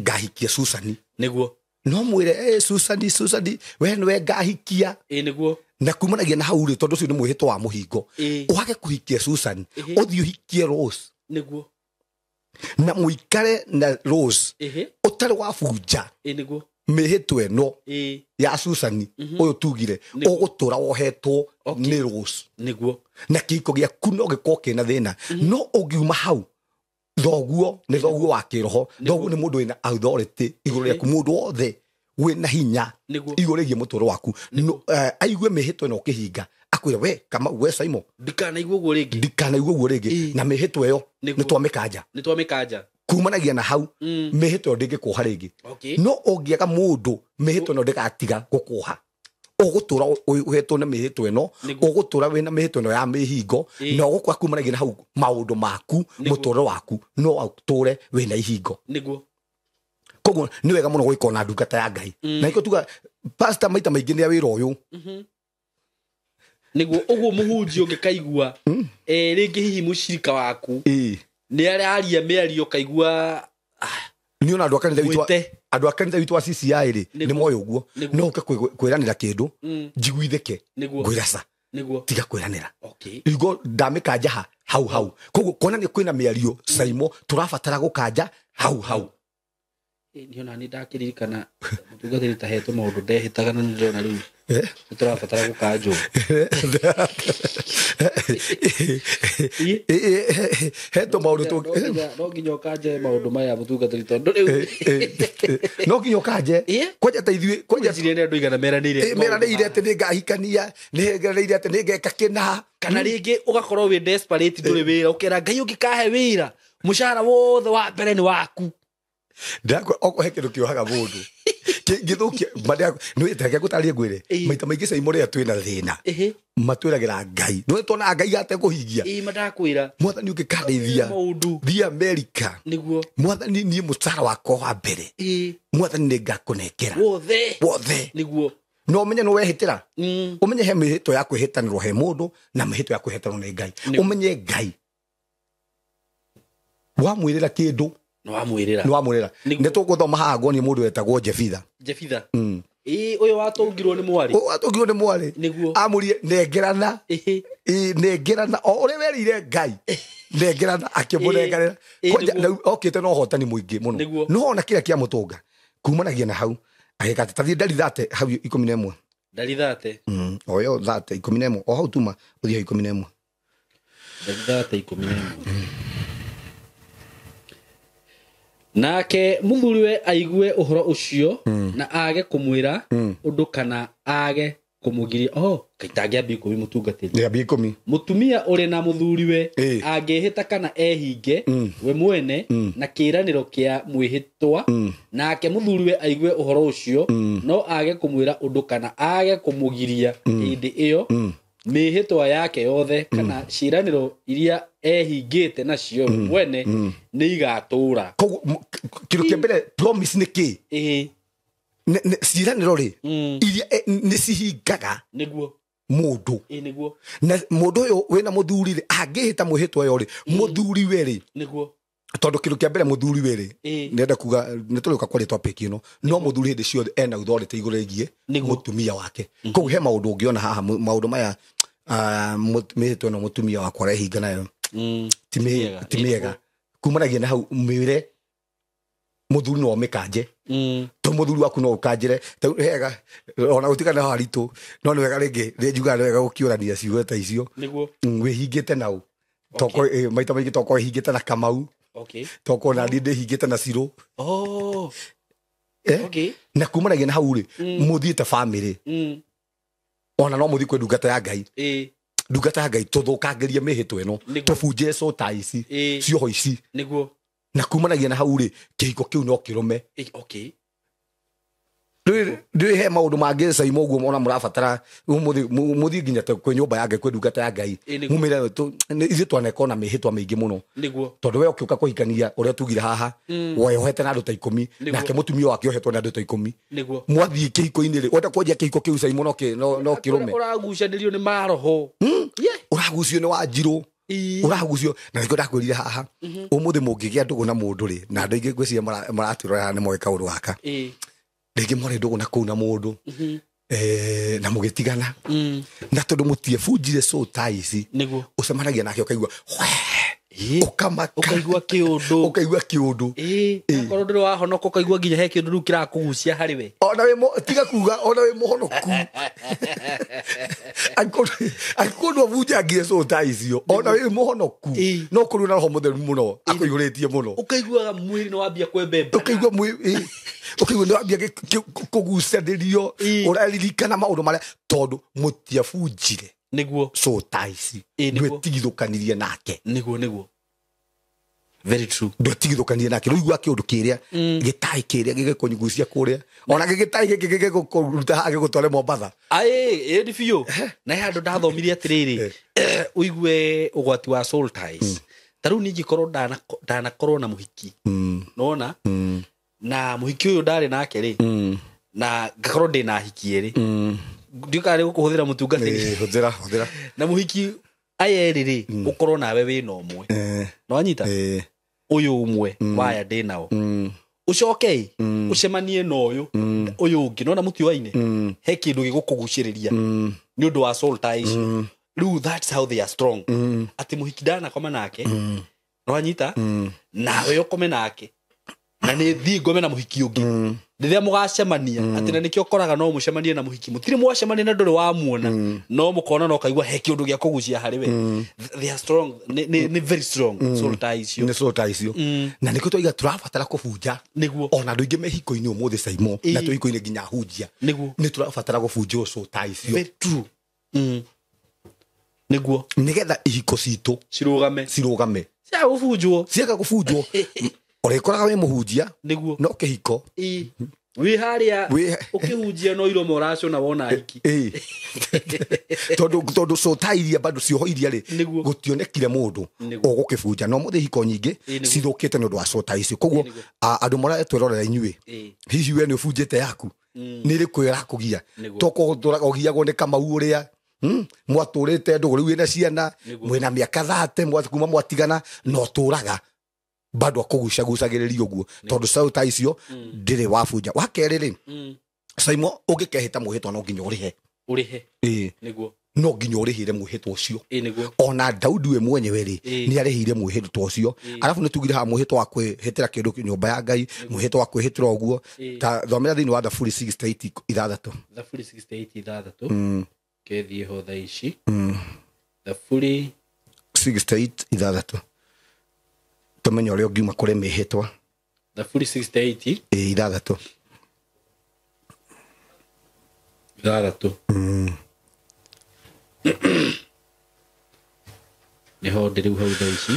ngahikia Susani. Nĩguo. No mwĩre, Susani, Susani, we nĩwe ngahikia. Nĩguo. Na kumanagia na hau rĩ, tondũ ũcio nĩ mwĩhĩtwa wa mũhingo. Ũhage kũhikia Susan, ũthiĩ ũhikie Rose. Nĩguo. Na mũikare na Rose, ũtarĩ wabunja. Nĩguo. Mĩhĩtwa ĩno ya Susani, ũyũ tugire, ũgũtũra wohetwo nĩ Rose. Nĩguo. Na kĩhiko gĩaku no gĩkorwo kĩna thĩna. No ũngiuma hau, thoguo nĩ thoguo wa kĩroho, thoguo nĩ mũndũ wĩna authority igũrũ rĩaku, mũndũ wothe wĩna hinya igũrũ rĩgiĩ mũtũũro waku. Aigue mĩhĩtwa ĩno ũkĩhinga, akwĩre we kama we Saimo, ndikanaigua ũguo rĩngĩ, ndikanaigua ũguo rĩngĩ. Na mĩhĩtwa ĩyo nĩ twamĩkanja, nĩ twamĩkanja. Kumanagia na hau, mĩhĩtwa ĩyo ndĩngĩkũha rĩngĩ. No ũngĩaga mũndũ, mĩhĩtwa ĩno ndĩgatiga gũkũha. Ũgũtũra ũhetwo na mĩhĩtwa ĩno, ũgũtũra wĩna mĩhĩtwa ĩno ya mĩhingo, na ũgũkua kumanagia na hau maũndũ maku, mũtũũrĩre waku no ũtũre wĩna ihingo. Nĩguo. Koguo nĩ wega mũno gũgĩkorwo na ndungata ya Ngai. Na nĩkĩo tuga pastor maita maingĩ nĩ a wĩra ũyũ. Nĩguo ũguo mũhunjia ũngĩkaigua, rĩngĩ hihi mũcirika waku nĩ araria mĩario kaigua. Nĩ ona andũ a kanitha witũ, andũ a kanitha witũ wa CCI rĩ, nĩ moĩ ũguo. No ũke kwĩranĩra kĩndũ, njiguithĩke, ngwĩra ca. Nĩguo. Tiga kwĩranĩra. Igo ndamĩkanja ha hau hau. Koguo kuonania kwĩna mĩario Saimo, tũrabatara gũkanja hau hau. Niona nĩ ndakĩririkana mũtungatĩri ta hetwo maũndũ ndehĩtaga na nĩndĩrona rĩu nĩ tũrabatara gũkanjwo. Hetwo maũndũ no nginya ũkanje maũndũ maya mũtungatĩri, tondũ rĩu no nginya ũkanje. Kwanja ta ithuĩ, kwanja nĩ andũ igana meranĩire, meranĩire atĩ nĩ ngahikania, nĩ meranĩire atĩ nĩ ngeka kĩna, kana rĩngĩ ũgakorwo wĩ desperate, ndũrĩ wĩra, ũkera Ngai ũngĩkahe wĩra, mũcara wothe wa mbere nĩ waku. Ndakwa okohe kĩndũ kĩohaga mũndũ kĩngĩthũkia nĩ reke ngũtarĩrie ngwĩre, maita maingĩ Saimo rĩrĩa twĩna thĩna matwĩragĩra Ngai, nĩ tuonaga Ngai atekũhingia. Madakwĩra mwathani ũngĩkandeithia thiĩ Amerika. Nĩguo. Mwathani niĩ mũcara wakwa wa mbere, mwathani nĩ ngakũnengera wothe wothe. Nĩguo. No ũmenye nĩ wehĩtĩra, ũmenye he mĩhĩtwa ya kwĩhĩtanĩrwo he mũndũ na mĩhĩtwa ya kwĩhĩtanĩrwo nĩ Ngai. Ũmenye Ngai wamwĩrĩra kĩndũ nĩ wamwĩrĩra. Nĩ tũgũthoma haha nguonie mũndũ wetagwo Jefitha. Jefitha. Ũyũ watũngirwo nĩ mwarĩ. Ũyũ watũngirwo nĩ mwarĩ. Nĩguo. Amũrie nengerana. Nengerana o ũrĩa werĩire Ngai. Nengerana akĩmũnengerera. Kwanja okĩte na ũhotani mũingĩ mũno. No ona kĩrĩa kĩamũtũnga kumanagia na hau agĩka atĩ tathiĩ ndari thate hau 11. Ndari thate. O yo thate 11 o hau tuma ũthiĩ hau 11. Ndari thate 11. Nake mũthuriwe aigue ũhoro ũcio, na age kũmwĩra ũndũ kana age Kũmũgiria oh kaitangĩambia ikũmi mũtungatĩri. Nĩambia ikũmi. Mũtumia ũrĩ na mũthuriwe angĩhĩta kana ehinge we mwene na kĩĩranĩro kĩa mwĩhĩtwa, nake mũthuriwe aigue ũhoro ũcio, no age kũmwĩra ũndũ kana age kũmũgiria hĩndĩ ĩyo, mĩhĩtwa yake yothe kana ciĩranĩro iria ehingĩte nacio we mwene nĩ igatũũra. Koguo kĩndũ kĩa mbere promise nĩ kĩ? Ciĩranĩro rĩ iria nĩ cihingaga nĩguo mũndũ. Nĩguo. Na mũndũ ũyũ wĩna mũthuri rĩ angĩhĩta mwĩhĩtwa ĩyo rĩ mũthuriwe rĩ nĩguo tondũ kĩndũ kĩa mbere mũthuriwe rĩ nĩenda kuga nĩ tũrĩũka kwaria topic ĩno, no mũthuri hĩndĩ ciothe ena authority igũrũ rĩgiĩ mũtumia wake. Koguo he maũndũ ũngĩona haha maũndũ maya mĩhĩtwa ĩno mũtumia wakwa arehinga nayo ti mĩega kumanagia na hau mwĩre mũthuri no ũmĩkanje. To mũthuri waku no ũkanjĩre hega ona gũtigana haritũ no nĩ wega rĩngĩ njugaga nĩ wega gũkĩũrania ciugo ta icio. Nĩguo. Wĩhingĩte nau toko maita maingĩ toko wĩhingĩte na Kamau. Toko na niĩ ndĩhingĩte na Cirũ. Na kumanagia na hau rĩ mũthiĩte family ona no mũthiĩ kwĩ ndungata ya Ngai. Ndungata ya Ngai tũthũkangĩrie mĩhĩtwa ĩno tũbunje cũta ici cioho ici. Nĩguo. Na kumanagia na hau rĩ kĩhiko kĩu no kĩrũme. Rĩu he maũndũ mangĩ Saimo ũguo ona mũrabatara mũthiĩ nginya kwĩ nyũmba ya Ngai kwĩ ndungata ya Ngai mumĩre ithuĩ twaneka ona mĩhĩtwa mĩingĩ mũno. Nĩguo. Tondũ we ũkĩũka kũhikania ũrĩa tugire haha weyohete na andũ ta ikũmi nake mũtumia wake ohetwo na andũ ta ikũmi. Nĩguo. Mwathiĩ kĩhiko-inĩ rĩ wenda kwanjia kĩhiko kĩu Saimo no kĩrũme. Ũragucanĩrio nĩ maroho. Ũragucio nĩ Wanjirũ. Ũragucio na nĩkĩo ndakwĩrire haha ũmũthĩ mũngĩgĩa ndũgũ na mũndũ rĩ na andũ aingĩ ngwĩciria maratwĩrorera nĩ moĩ kaũndũ gaka. Rĩngĩ mwarĩ ndũgũ na kũu na mũndũ na mũgĩtigana na tondũ mũtiebunjire soul ties ici ũcemanagia nake ũkaigua ũkamaka ũkaigua kĩũndũ ũkaigua kĩũndũ. Akorwo ndũrĩ wahonoka ũkaigua nginya he kĩũndũ rĩu kĩrakũgucia harĩ we. Ona wĩ tiga kuga ona wĩ mũhonoku angĩkorwo ndwabunjangire soul ties icio ona wĩ mũhonoku no ũkorwo na roho mũtheru mũno akũihũrĩtie mũno ũkaiguaga mwĩrĩ nĩ wambia kwembemba ũkaigua mwĩrĩ ũkaigua nĩ wambia kũgucanĩrio ũraririkana maũndũ marĩa tondũ mũtiabunjire nĩguo soul ties ndwetigithũkanirie nake. Nĩguo nĩguo. Very true. Ndwetigithũkanirie nake rĩu igua kĩũndũ kĩrĩa gĩtai kĩrĩa gĩgĩkũnyugucia kũrĩa ona gĩgĩtai gĩkĩ gĩgĩkũruta haha gĩgũtware Mombatha. Ĩĩ nĩ biũ. Na he handũ ndathomire atĩrĩrĩ ũigue ũgwati wa soul ties. Ta rĩu ningĩkorwo ndanakorwo na mũhiki nona na mũhiki ũyũ ndarĩ nake rĩ na ngakorwo ndĩna hiki ĩrĩ ndiũkaga nĩ gũkũhũthĩra mũtungatĩri. Hũthĩra hũthĩra. Na mũhiki aya erĩ rĩ ũkorwo nawe wĩna ũmwe nĩwanyita ũyũ ũmwe waya ndĩ nao ũcoke ũcemanie na ũyũ ũyũ ũngĩ nona mũtiũaine he kĩndũ gĩgũkũgucĩrĩria nĩ ũndũ wa soul ties. Rĩu that's how they are strong. Atĩ mũhiki ndanakoma nake nĩwanyita nawe ũkome nake na nĩ thiĩ ngome na mũhiki ũngĩ rĩrĩa mũgacemania atĩ na nĩkĩo ũkoraga no mũcemanie na mũhiki mũtirĩ mwacemania na ndũrĩ wamuona no mũkona na ũkaigua he kĩũndũ gĩa kũgucia harĩ we. They are strong nĩ very strong soul ties icio. Nĩ soul ties icio. Na nĩkĩo twaiga tũrabatara kũbunja. Nĩguo. Ona andũ aingĩ me hiko-inĩ ũmũthĩ Saimo na twĩ hiko-inĩ nginya hunjia. Nĩguo. Nĩ tũrabatara gũbunja soul ties icio. Very true. Nĩguo. Nĩgetha ihiko citũ cirũgame. Cirũgame. Ciaga gũbunjwo. Ciaga gũbunjwo. Ũrĩkoraga wĩ mũhunjia nĩguo no kĩhiko wĩ harĩa ũkĩhunjia no iromo ũracũna wona hiki tondũ soul tie iria bado cioho iria rĩ gũtionekire mũndũ ũgũkĩbunja no mũthĩ hiko nyingĩ cithũkĩte nĩ ũndũ wa soul tie icio. Koguo andũ maratwĩrorera inyuĩ hihi we nĩ ũbunjĩte yaku nĩ ĩrĩkũ ĩrakũgia toko ũgiagwo nĩ Kamau ũrĩa mwatũrĩte ndũgũ rĩu wĩna ciana mwĩna mĩaka 30 kuma mwatigana no ũtũraga bado akũgucagucagĩrĩria ũguo tondũ soul tie icio ndĩrĩ wabunja. Wa kerĩ rĩ Saimo ũngĩkehĩta mwĩhĩtwa no nginya ũrĩhe. Ũrĩhe. Nĩguo. No nginya ũrĩhĩre mwĩhĩtwa ũcio. Nĩguo. Ona Daudi we mwenyewe rĩ nĩ arĩhĩire mwĩhĩtwa ũcio. Arabu nĩ tugire haha mwĩhĩtwa wa kwĩhĩtĩra kĩndũ nyũmba ya Ngai mwĩhĩtwa wa kwĩhĩtĩra ũguo ta thomera thĩinĩ wa Thaburi 68:6. Thaburi 68:6 kethiĩ ho thaa ici. Thaburi 68:6 tũmenye ũrĩa ũngiuma kũrĩ mĩhĩtwa. Thaburi 68 6. Ithathatũ. Nĩho ndĩ rĩu hau thaa ici.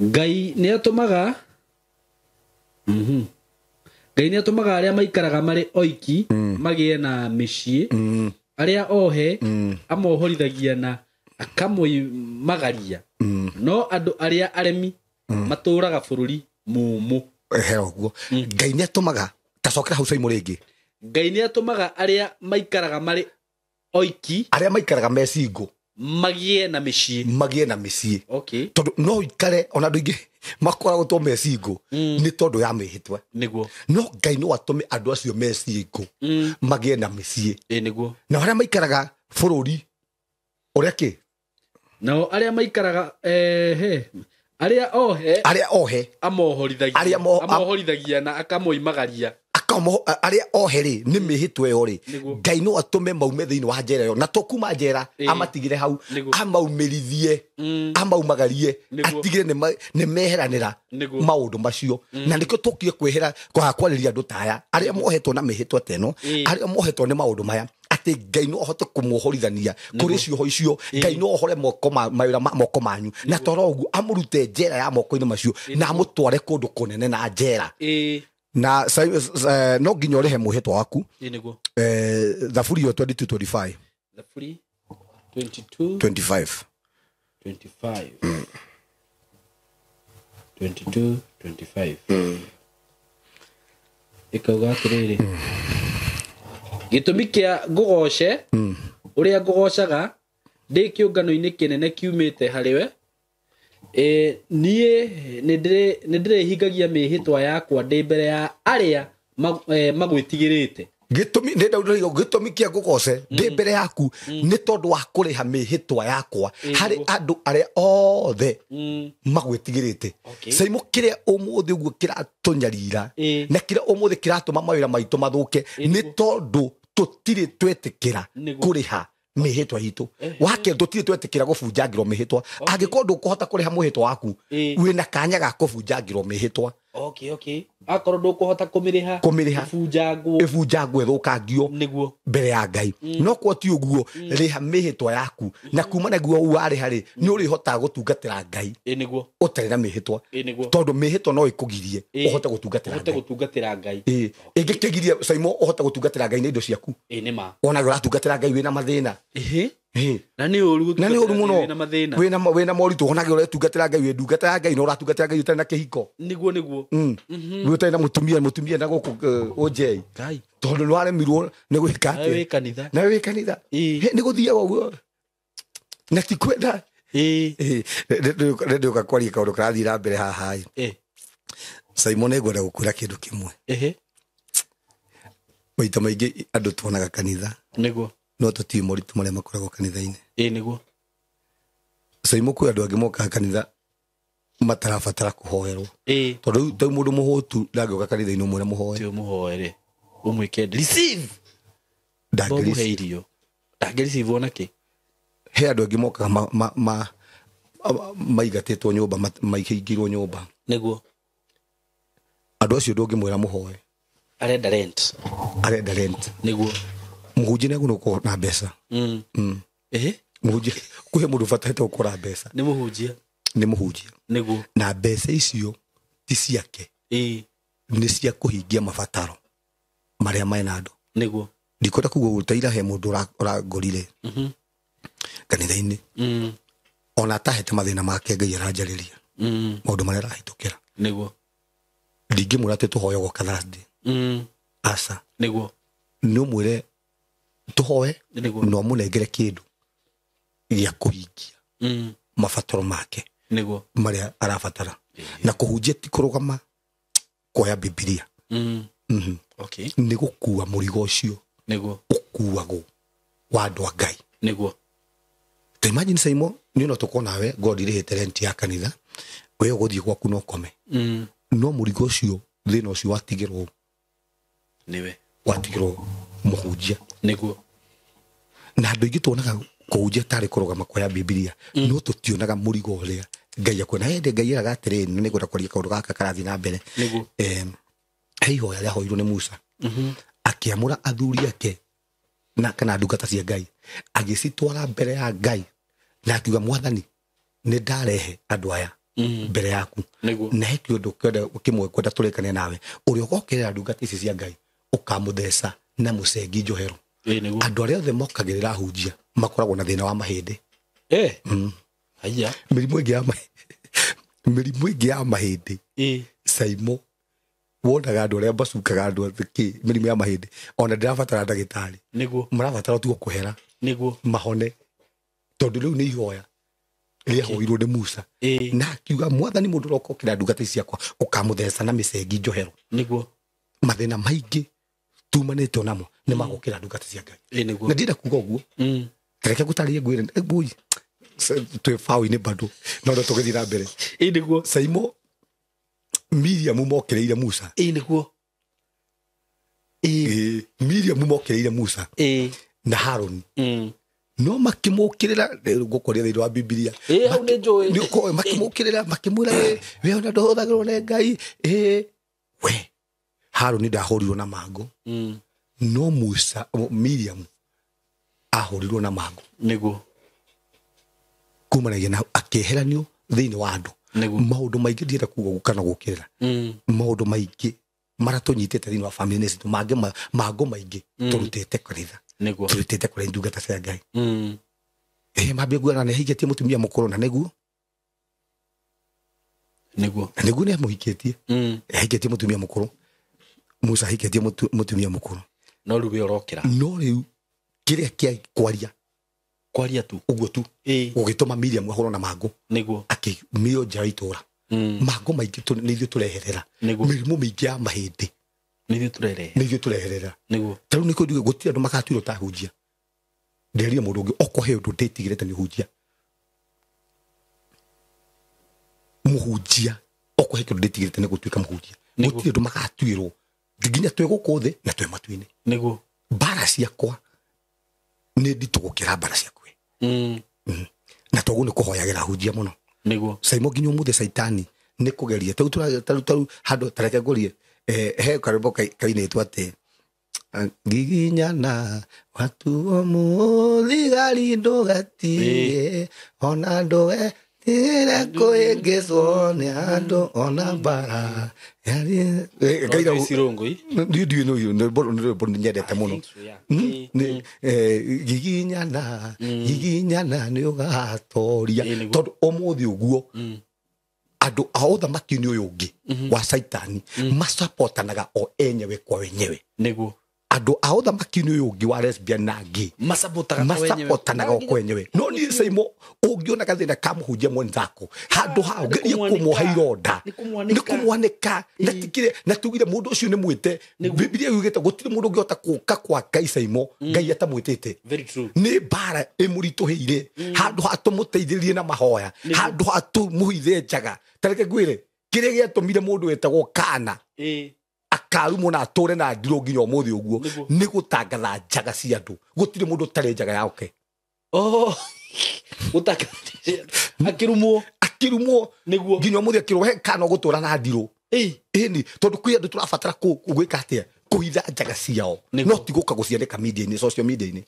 Ngai nĩ atũmaga Ngai nĩ atũmaga arĩa maikaraga marĩ oiki magĩe na mĩciĩ, arĩa ohe amohorithagia na akamoimagaria, no andũ arĩa aremi matũraga bũrũri mũũmũ. Hera ũguo. Ngai nĩ atũmaga, tacokera hau Saimo rĩngĩ. Ngai nĩ atũmaga arĩa maikaraga marĩ oiki, arĩa maikaraga me single, magĩe na mĩciĩ, magĩe na mĩciĩ. Okay. Tondũ no ikare ona andũ aingĩ makoragwo to me single nĩ tondũ ya mĩhĩtwa. Nĩguo. No Ngai no atũme andũ acio me single magĩe na mĩciĩ. Ĩ nĩguo. Na arĩa maikaraga bũrũri ũrĩa kĩ? Nao arĩa maikaraga arĩa ohe, arĩa ohe amohorithagia, amohorithagia na akamoimagaria. Arĩa ohe rĩ nĩ mĩhĩtwa ĩyo rĩ, Ngai no atũme maume thĩinĩ wa njera ĩyo, na to kuma njera amatigire hau, amaumĩrithie, amaumagarie, atigire nĩ meheranĩra maũndũ macio. Na nĩkĩo tũkire kwĩhera kwarĩria andũ ta aya arĩa mohetwo na mĩhĩtwa ta ĩno, arĩa mohetwo nĩ maũndũ maya, atĩ Ngai no ahote kũmuohorithania kũrĩ cioho icio. Ngai no ohore moko mawĩra ma moko manyu, na toro ũguo amũrute njera ya moko-inĩ macio na amũtware kũndũ kũnene na njera. Na no nginya ũrĩhe mwĩhĩtwa waku. Nĩguo. Thaburi yo 22:25. Thaburi 22 25. 25. 22 25. Ĩkauga atĩrĩrĩ, gĩtũmi kĩa ngũgoce ũrĩa ngũgocaga ndĩ kĩũngano-inĩ kĩnene kiumĩte harĩwe, niĩ nĩ ndĩrĩhingagia mĩhĩtwa yakwa ndĩ mbere ya arĩa magwĩtigĩrĩte. Gĩtũmi nĩ ndaũrĩrio gĩtũmi kĩa ngũgoce ndĩ mbere yaku nĩ tondũ wa kũrĩha mĩhĩtwa yakwa harĩ andũ arĩa othe magwĩtigĩrĩte. Saimo kĩrĩa ũmũthĩ ũguo kĩratũnyarira na kĩrĩa ũmũthĩ kĩratũma mawĩra maitũ mathũke nĩ tondũ tũtirĩ twetĩkĩra kũrĩha mĩhĩtwa itũ. Wake tũtirĩ twetĩkĩra gũbunjangĩrwo mĩhĩtwa. Angĩkorwo ndũkũhota kũrĩha mwĩhĩtwa waku, wĩna kanya ga kũbunjangĩrwo mĩhĩtwa. Okay, okay. Akorwo ndũkũhota kũmĩrĩha, ĩbunjangwo ĩthũkangio nĩguo mbere ya Ngai. No kwa ti ũguo, rĩha mĩhĩtwa yaku, na kuma naguo warĩha rĩ, nĩ ũrĩhotaga gũtungatĩra Ngai nĩguo ũtarĩ na mĩhĩtwa. Tondũ mĩhĩtwa no ĩkũgirie ũhote gũtungatĩra Ngai. Gũtungatĩra Ngai. Ĩngĩkĩgiria Saimo ũhote gũtungatĩra Ngai na indo ciaku. Nĩ ma. Ona ũratungatĩra Ngai wĩna mathĩna. Na nĩ ũru Na nĩ ũru mũno. Wĩna mathĩna. Wĩna moritũ, ona ũratungatĩra Ngai, wĩ ndungata ya Ngai, na ũratungatĩra Ngai ũtarĩ na kĩhiko. Nĩguo nĩguo. Wĩ ũtarĩ na mũtumia na gũkũ ũnjei. Ngai. Tondũ nĩ waremirwo nĩ gwĩka atĩa. Nawe wĩ kanitha. Nawe wĩ kanitha. Nĩ gũthiaga ũguo. Na ti kwenda. Nĩ kwaria kaũndũ karathiĩ na mbere haha. Simon nĩngwenda gũkwĩra kĩndũ kĩmwe. Maita maingĩ andũ tuonaga kanitha. Nĩguo. No tũtiũĩ moritũ marĩa makoragwo kanitha-inĩ. Nĩguo. Saimo kwĩ andũ angĩ mokaga kanitha matarabatara kũhoerwo. Tondũ rĩu mũndũ mũhũtu ndangĩũka kanitha-inĩ ũmwĩre mũhoe. Ti ũmũhoere. Ũmwĩke receive. Ndangĩ irio. Ndangĩ receive ona kĩ. He andũ angĩ mokaga maigatĩtwo nyũmba, maihingirwo nyũmba. Nĩguo. Andũ acio ndũngĩmwĩra mũhoe. Arenda rent. Arenda rent. Nĩguo. Mũhunjia nĩ agũrwo gũkorwo na mbeca. Mũhunjia kwĩ mũndũ ũbatarĩte gũkorwo na mbeca. Nĩ mũhunjia. Nĩ mũhunjia. Nĩguo. Na mbeca icio ti ciake. Nĩ cia kũhingia mabataro marĩa mena andũ. Nĩguo. Ndikwenda kuga ũguo ta ira he mũndũ ũrangorire kanitha-inĩ. Ona atahete mathĩna make Ngai aranjarĩria. Maũndũ marĩa arahĩtũkĩra. Nĩguo. Ndingĩmwĩra atĩ tũhoe gwoka Thursday. Aca. Nĩguo. Nĩ ũmwĩre tũhoe no mũnengere kĩndũ gĩa kũhingia mabataro make. Nĩguo. Marĩa arabatara. Na kũhunjia ti kũrũgama kuoya Bibilia. Okay. Nĩ gũkua mũrigo ũcio. Nĩguo. Ũkuagwo wa andũ a Ngai. Nĩguo. Ta imagine Saimo, niĩ no tũkorwo nawe God irĩhĩte rent ya kanitha, we ũgũthiĩ gwaku no ũkome. No mũrigo ũcio, thĩna ũcio watigĩrwo. Nĩwe. Watigĩrwo mũhunjia. Nĩguo. Na andũ aingĩ tuonaga kũhunjia tarĩ kũrũgama kuoya Bibilia, no tũtionaga mũrigo ũrĩa Ngai akuona. Hĩndĩ Ngai eraga atĩrĩrĩ, nĩ ngwenda kwaria kaũndũ gaka karathiĩ na mbere. Nĩguo. He ihoya rĩahoirwo nĩ Musa. Akĩamũra athuri ake na kana ndungata cia Ngai, agĩcitwara mbere ya Ngai na akiuga, Mwathani, nĩ ndarehe andũ aya mbere yaku, na he kĩũndũ kĩmwe kwenda tũrĩkane nawe, ũrĩa ũgokĩrĩra ndungata ici cia Ngai ũkamũtheca na mũcengi njohero. Andũ arĩa othe mokagĩrĩra ahunjia makoragwo na thĩna wa mahĩndĩ. Haya. Mĩrimũ ĩngĩ ya mahĩndĩ. Saimo wonaga andũ arĩa macukaga andũ kĩ mĩrimũ ya mahĩndĩ, ona ndĩrabatara ndagĩtarĩ, nĩguo marabatara tu kũhera, nĩguo mahone, tondũ rĩu nĩ ihoya rĩahoirwo nĩ Musa na akiuga, Mwathani, mũndũ ũrĩa ũkokĩra ndungata ici ciakwa ũkamũtheca na mĩcengi njohero. Nĩguo mathĩna maingĩ tumanĩte namo nĩ magũkĩra ndungata cia Ngai. Na ndĩrenda kuga ũguo, reke ngũtarĩrie, ngwĩre ngũi twĩ baũ-inĩ bado no no tũgĩthiĩ na mbere. Nĩguo Saimo Miriam mokĩrĩire Musa. Nĩguo Miriam mokĩrĩire Musa na Haroni, no makĩmũkĩrĩra, ngũkũria thĩinĩ wa Bibilia hau nĩ njũĩ, makĩmũkĩrĩra makĩmwĩra, we ona ndũhũthagĩrwo nĩ Ngai. We Haroni ndahũrirwo na mangũ, no Musa, Miriam ahũrirwo na mangũ. Nĩguo kumanagia na akĩeheranio thĩinĩ wa andũ. Maũndũ maingĩ ndienda kuga kana gũkĩrĩra, maũndũ maingĩ maratũnyitĩte thĩinĩ wa family citũ, mangũ maingĩ tũrutĩte kanitha, tũrutĩte kũrĩ ndungata cia Ngai. Mambia kuona nĩ ahikĩtie mũtumia mũkũrũ, na nĩguo nĩguo nĩ amũhikĩtie, ahikĩtie mũtumia mũkũrũ. Musa ahikĩtie mũtumia mũkũrũ, no rĩu we ũrokĩra, no rĩu kĩrĩa kĩa kwaria tu ũguo tu gũgĩtũma Miriam ahũrwo na mangũ, nĩguo akĩmio nja ya itũra. Mangũ maingĩ nĩ ithuĩ tũreherera, mĩrimũ mĩingĩ ya mahĩndĩ nĩ ithuĩ tũreherera. Nĩguo ta rĩu nĩkĩo njuge gũtirĩ andũ magatuĩrwo ta ahunjia. Ndĩrerire mũndũ ũngĩ, okorwo he ũndũ ndĩtigĩrĩte nĩ ũhunjia, mũhunjia, okorwo he kĩndũ ndĩtigĩrĩte nĩ gũtuĩka mũhunjia. Gũtirĩ andũ magatuĩrwo nginya twĩ gũkũ thĩ na twĩ matu-inĩ. Nĩguo mbara ciakwa nĩ nditũ gũkĩra mbara ciaku. Na toguo nĩ kũhoyagĩra ahunjia mũno. Nĩguo Saimo nginya ũmũthĩ Caitani nĩ kũgeria tarĩu handũ tareke ngũrie, he karwĩmbo kainĩtwo atĩ ngiginyana watuo mũthigari ndũgatige ona ndũgetigĩre kũhĩngĩcwo nĩ andũ ona mbara. Ndiũĩ nyendete mũno. Giginyana giginyana nĩ ũgatoria, tondũ ũmũthĩ ũguo andũ a ũthamaki-inĩ ũyũ ũngĩ wa Caitani macapotanaga o enyewe kwa wenyewe. Nĩguo andũ a ũthamaki-inĩ ũyũ ũngĩ wa lesbian na gay macapotanaga o kwenyewe. No niĩ Saimo ũngĩona gathĩna ka mũhunjia mwenzako handũ ha ũgerie kũmuoha ironda nĩ kũmwanĩka, na tugire mũndũ ũcio nĩ mwĩte. Bibilia yugĩte gũtirĩ mũndũ ũngĩhota gũka kwa Ngai Saimo Ngai atamwĩtĩte. Nĩ mbara ĩmũritũhĩire, handũ ha tũmũteithĩrĩrie na mahoya, handũ ha tũmũhithe njaga. Ta reke ngwĩre kĩrĩa gĩatũmire mũndũ wetagwo Kana akarumwo na atũre na ndirũ nginya ũmũthĩ ũguo nĩ gũtangatha njaga cia andũ. Gũtirĩ mũndũ ũtarĩ njaga yake. Akĩrumwo nĩguo nginya ũmũthĩ akĩrwo he kana ũgũtũra na ndirũ. Ĩni tondũ kwĩ andũ tũrabatara gwĩka atĩa, kũhitha njaga ciao, no ti gũka gũcianĩka media-inĩ, social media-inĩ.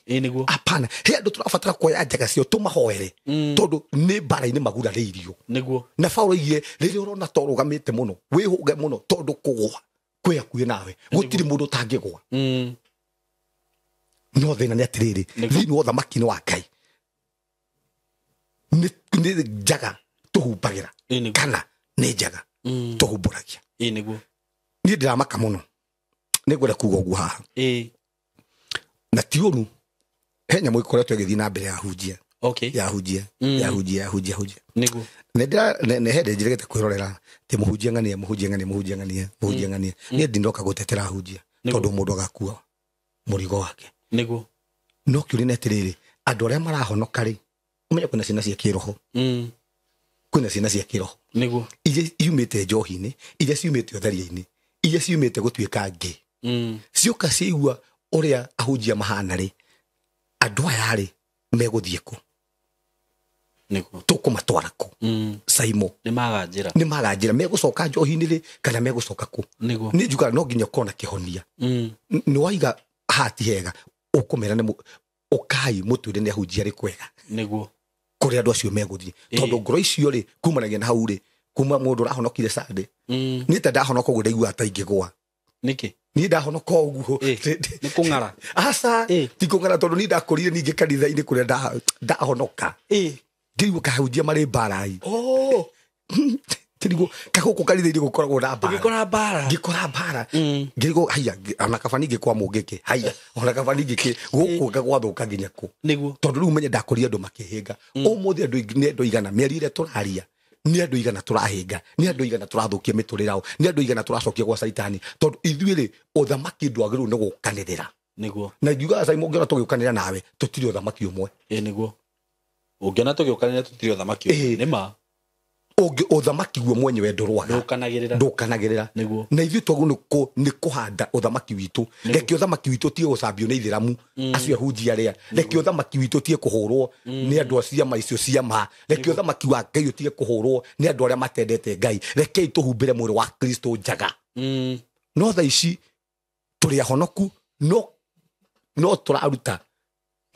Hapana, he andũ tũrabatara kuoya njaga ciao tũmahoere, tondũ nĩ mbara-inĩ magurarĩirio. Nĩguo na Paũlũ oigire rĩrĩa ũrona ta ũrũgamĩte mũno wĩhũge mũno, tondũ kũgũa kwĩ hakuhĩ nawe, gũtirĩ mũndũ ũtangĩgũa. No thĩna nĩ atĩrĩrĩ, thĩinĩ wa ũthamaki-inĩ wa Ngai nĩ njaga tũhumbagĩra kana nĩ njaga tũhumbũragia. Nĩguo niĩ ndĩramaka mũno, nĩngwenda kuga ũguo haha, na ti ũru, he nyamũ ĩkoretwo ĩgĩthiĩ na mbere ya hunjia ya hunjia ya hunjia ya hunjia hunjia. Nĩguo nĩ hĩndĩ njĩrĩgĩte kwĩrorera atĩ mũhunjia ng'ania mũhunjia ng'ania mũhunjia ng'ania mũhunjia ng'ania. Niĩ ndinoka gũtetera hunjia tondũ mũndũ agakua mũrigo wake. Nĩguo no kĩũria nĩ atĩrĩrĩ, andũ arĩa marahonoka rĩ, ũmenye kwĩna ciana cia kĩroho, kwĩna ciana cia kĩroho Nĩguo iria ciumĩte njohi-inĩ, iria ciumĩte ũtharia-inĩ, iria ciumĩte gũtuĩka ngĩ, cioka ciaigua ũrĩa ahunjia mahana rĩ, andũ aya rĩ megũthiĩ kũ? Nĩguo tũkũmatwara kũ? Saimo nĩ maganjĩra nĩ maganjĩra megũcoka njohi-inĩ rĩ kana megũcoka kũ nĩguo nĩ njugaga no nginya ũkorwo na kĩhonia. Nĩ waiga haha ti hega ũkũmera nĩ ũkai mũtwĩre nĩ ahunjia rĩ kwega nĩguo kũrĩa andũ acio megũthiĩ tondũ ngoro icio rĩ kumanagia na hau rĩ kuma mũndũ ũrahonokire Sunday niĩ ta ndahonoka ũguo ndaiguaga ta ingĩgũa. Nĩkĩ? Niĩ ndahonoka ũguo nĩ kũng'ara. Aca ti kũng'ara tondũ niĩ ndakũrire ningĩ kanitha-inĩ kũrĩa ndahonoka ngĩigua kahunjia marĩ mbarai. Tiriguo kagũkũ kanitha-inĩ gũkoragwo na mbara. Ngĩkora mbara. Ngĩkora mbara. Ngĩrigwo haiya ona kaba ningĩ kwa mũngĩkĩ haiya ona kaba ningĩ gũkũ gwathũka nginya kũ. Nĩguo. Tondũ rĩu menye ndakũrire andũ makĩhĩnga. Ũmũthĩ andũ nĩ andũ igana mĩario ĩrĩa tũraria nĩ andũ igana tũrahĩnga nĩ andũ igana tũrathũkia mĩtũrĩre yao nĩ andũ igana tũracokia gwa caitani tondũ ithuĩ rĩ ũthamaki ndwagĩrĩirwo nĩ gũkanĩrĩra. Nĩguo. Na ngiugaga Simon ũngĩona tũgĩũkanĩra nawe tũtirĩ ũthamaki ũmwe. Ĩ nĩguo. Ũngĩona tũgĩũkanĩra tũtirĩ ũthamaki ũmwe. Nĩ ma. Ũthamaki guo mwenyewe ndũrũaga. Ndũkanagĩrĩra. Nĩguo. Na ithuĩ twagĩrĩirwo nĩ kũhanda ũthamaki witũ. Reke ũthamaki witũ ũtige gũcambio nĩ ithĩramu acio ahunjia arĩa. Reke ũthamaki witũ ũtige kũhũrwo nĩ andũ a ciama icio cia ma. Reke ũthamaki wa Ngai ũtige kũhũrwo nĩ andũ arĩa matendete Ngai. Rekei tũhumbĩre mwĩrĩ wa Kristo njaga. No thaa ici tũrĩ ahonoku no tũraruta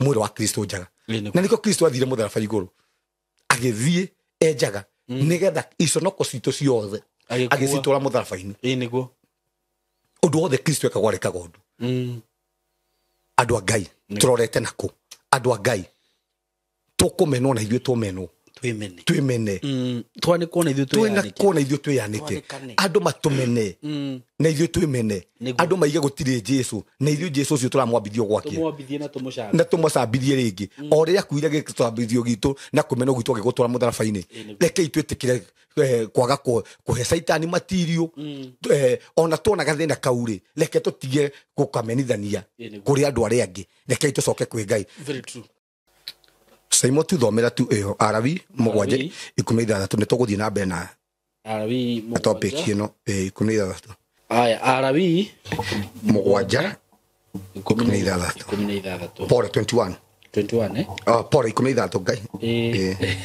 mwĩrĩ wa Kristo njaga. Na nĩkĩo Kristo athire mũtharaba igũrũ agĩthiĩ enjaga nigetha iconoko citũ ciothe agĩcitwara mũtharaba-inĩ. Ĩ nĩguo. Ũndũ wothe Kristo ekagwo arĩkaga ũndũ. Andũ a Ngai tũrorete nakũ. Andũ a Ngai tũkũmenwo na ithuĩ tũmenwo. Twĩmene. Twĩmene. Twanĩkwo na ithuĩ twĩyanĩke. Twanĩkwo na ithuĩ twĩyanĩke. Andũ matũmene na ithuĩ twĩmene. Andũ maige gũtirĩ Jesu na ithuĩ Jesu ũcio tũramwambithio gwake. Tũmwambithie na tũmũcambithie. Na tũmũcambithie rĩngĩ. O rĩrĩa akuire gĩcambithio gitũ na kũmenwo gwitũ agĩgũtwara mũtharaba-inĩ. Rekei twĩtĩkĩre kwaga kũhe caitani matirio. Ona tuona gathĩna kau rĩ reke tũtige gũkamenithania kũrĩ andũ arĩa angĩ. Rekei tũcoke kwĩ Ngai. Very true. Saimo tu thomera tu ĩyo Arawi 7 16 nĩ tũgũthiĩ na mbere na Arawi 7 topic ĩno 16. Aya Arawi 7 16. Pole 21. 21 Oh pole 16 Ngai.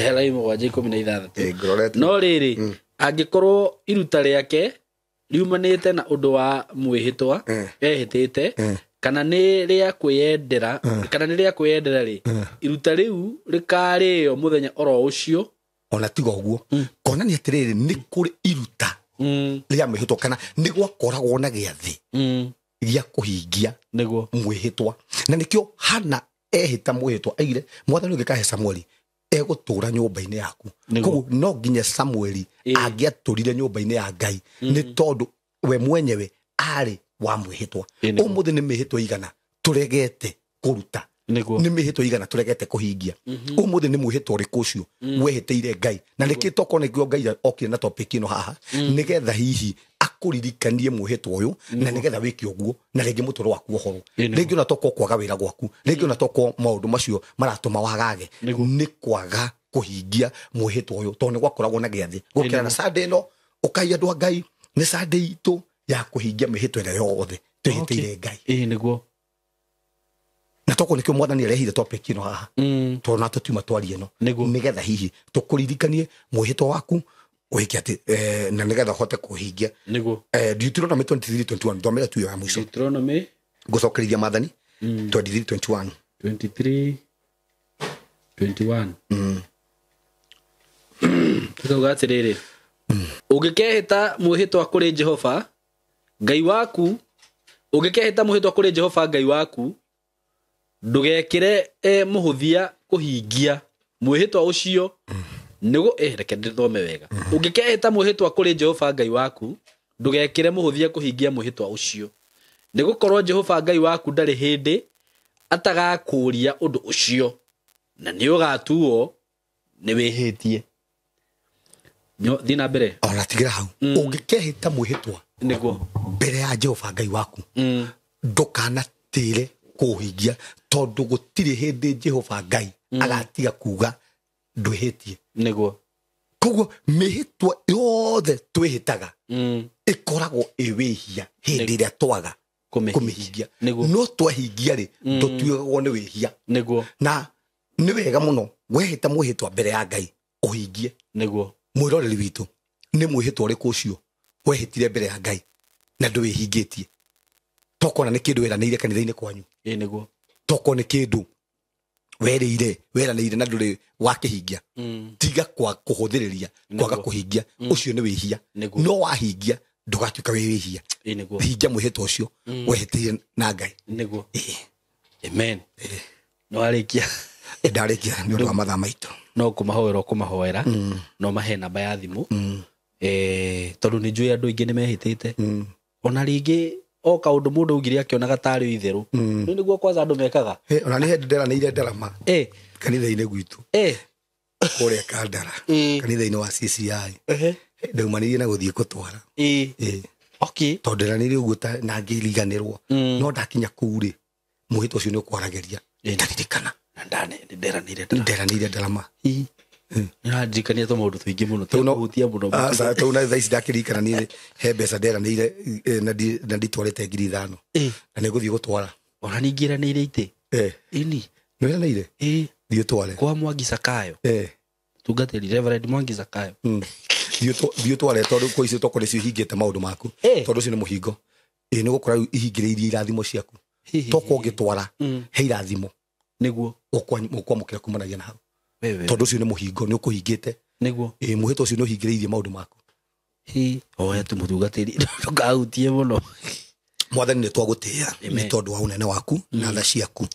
Arawi 7 16. Ngorete. No rĩrĩ angĩkorwo iruta rĩake riumanĩte na ũndũ wa mwĩhĩtwa ehĩtĩte kana nĩ rĩa kwĩyendera kana nĩ rĩa kwĩyendera rĩ iruta rĩu rĩkarĩo mũthenya oro ũcio. Ona tiga ũguo konania atĩrĩrĩ nĩ kũrĩ iruta rĩa mwĩhĩtwa kana nĩ gwakoragwo na gĩathĩ gĩa kũhingia nĩguo mwĩhĩtwa. Na nĩkĩo Hana ehĩta mwĩhĩtwa aigire mwathani ũngĩkahe Samueli egũtũra nyũmba-inĩ yaku. Koguo no nginya Samueli angĩatũrire nyũmba-inĩ ya Ngai nĩ tondũ we mwenyewe arĩ wa mwĩhĩtwa. Ũmũthĩ nĩ mĩhĩtwa igana tũregete kũruta. Nĩ mĩhĩtwa igana tũregete kũhingia. Ũmũthĩ nĩ mwĩhĩtwa ũrĩkũ ũcio wehĩtĩire Ngai. Na nĩkĩ tokorwo nĩkĩo Ngai okire na topic ĩno haha nĩgetha hihi akũririkanie mwĩhĩtwa ũyũ na nĩgetha wĩke ũguo na rĩngĩ mũtũrĩre waku ũhorwo. Rĩngĩ ona tokorwo kwaga wĩra gwaku, rĩngĩ ona tokorwo maũndũ macio maratũma wagage nĩ kwaga kũhingia mwĩhĩtwa ũyũ tondũ nĩ gwakoragwo na gĩathĩ. Gũkĩra na Sunday ĩno ũkai andũ a Ngai nĩ Sunday itũ ya kũhingia mĩhĩtwa ĩrĩa yothe twĩhĩtĩire Ngai. Ĩ nĩguo. Na tokorwo nĩkĩo mwathani arehire topic ĩno haha tondũ na tũtiuma twarie ĩno nĩgetha hihi tũkũririkanie mwĩhĩtwa waku wĩke atĩ na nĩgetha ũhote kũhingia. Nĩguo. Deuteronomy 23:21 thomera tu ya mũico. Deuteronomy gũcokereria maathani 23:21. 23:21. Tukauga atĩrĩrĩ ũngĩkehĩta mwĩhĩtwa kũrĩ Jehova Ngai waku, ũngĩkehĩta mwĩhĩtwa kũrĩ Jehova Ngai waku ndũgekĩre mũhũthia kũhingia mwĩhĩtwa ũcio nĩguo reke ndĩthome wega. Ũngĩkehĩta mwĩhĩtwa kũrĩ Jehova Ngai waku ndũgekĩre mũhũthia kũhingia mwĩhĩtwa ũcio nĩgũkorwo Jehova Ngai waku ndarĩ hĩndĩ atagakũũria ũndũ ũcio na nĩũgatuo nĩ wĩhĩtie. Thiĩ na mbere. Ona tigĩra hau. Ũngĩkehĩta mwĩhĩtwa nĩguo mbere ya Jehova Ngai waku ndũkanatĩre kũhingia tondũ gũtirĩ hĩndĩ Jehova Ngai agatiga kuga ndwĩhĩtie. Nĩguo. Koguo mĩhĩtwa yothe twĩhĩtaga ĩkoragwo ĩ wĩhia hĩndĩ ĩrĩa twaga kũmĩhingia. No twahingia rĩ ndũtuagwo nĩ wĩhia. Nĩguo. Na nĩ wega mũno wehĩta mwĩhĩtwa mbere ya Ngai ũhingie. Nĩguo. Mwĩroreri witũ nĩ mwĩhĩtwa ũrĩkũ ũcio wehĩtire mbere ya Ngai na ndũwĩhingĩtie? Tokona nĩ kĩndũ weranĩire kanitha-inĩ kwanyu. Ĩĩ nĩguo. Toko nĩ kĩndũ weranĩire na ndũrĩ wakĩhingia. Tiga kwa kũhũthĩrĩria kwaga kũhingia, ũcio nĩ wĩhia. No wahingia ndũgatuĩka wĩ wĩhia. Ĩĩ nĩguo. Hingia mwĩhĩtwa ũcio wehĩtire na Ngai. Nĩguo. Amen. No arĩkia. Ndarĩkia nĩ ũndũ wa mathaa maitũ. No kũmahoera kũmahoera, no mahe namba ya thimũ. Tondũ nĩ njũĩ andũ aingĩ nĩ mehĩtĩte. Ona rĩngĩ o kaũndũ mũndũ augire akĩonaga tarĩ itherũ. Rĩu nĩguo kwanza andũ mekaga. Ona nĩ hĩndĩ nderanĩire ndarama kanitha-inĩ gwitũ. Kũrĩa Kandara. Kanitha-inĩ wa CCI. Ndaumanĩire na gũthiĩ gũtwara. Okay. Tondũ nderanĩire ũguo na ngĩriganĩrwo. No ndakinya kũu rĩ, mwĩhĩtwa ũcio nĩ ũkwaragĩria. Ndaririkana. Na nderanĩire ndarama. Nĩũrandirikania tũmaũndũ tũingĩ mũno, tũhutia mũno. Tondũ na thaa ici ndakĩririkana niĩ he mbeca nderanĩire na nditwarĩte 5,000. Na nĩngũthiĩ gũtwara. Ona ningĩ ĩranĩire itĩ. Ĩni. Nĩũranĩire? Thiĩ ũtware. Kwa Mwangi Zakayo. Tungatĩri Reverend Mwangi Zakayo. Thiĩ ũtware tondũ kwa icio tokorwo nĩcio ihingĩte maũndũ maku. Tondũ ũcio nĩ mũhingo. Nĩ gũkora rĩu ihingĩrĩirie irathimo ciaku. Tokorwo ũngĩtwara he irathimo. Nĩguo. Ũkwamũkĩra kumanagia na hau. Tondũ ũcio nĩ mũhingo, nĩ ũkũhingĩte. Nĩguo. Mwĩhĩtwa ũcio nĩ ũhingĩrĩirie maũndũ maku. Oya tu mũtungatĩri, ndũkahutie mũno. Mwathani nĩ twagũtĩĩa nĩ tondũ wa ũnene waku na tha ciaku.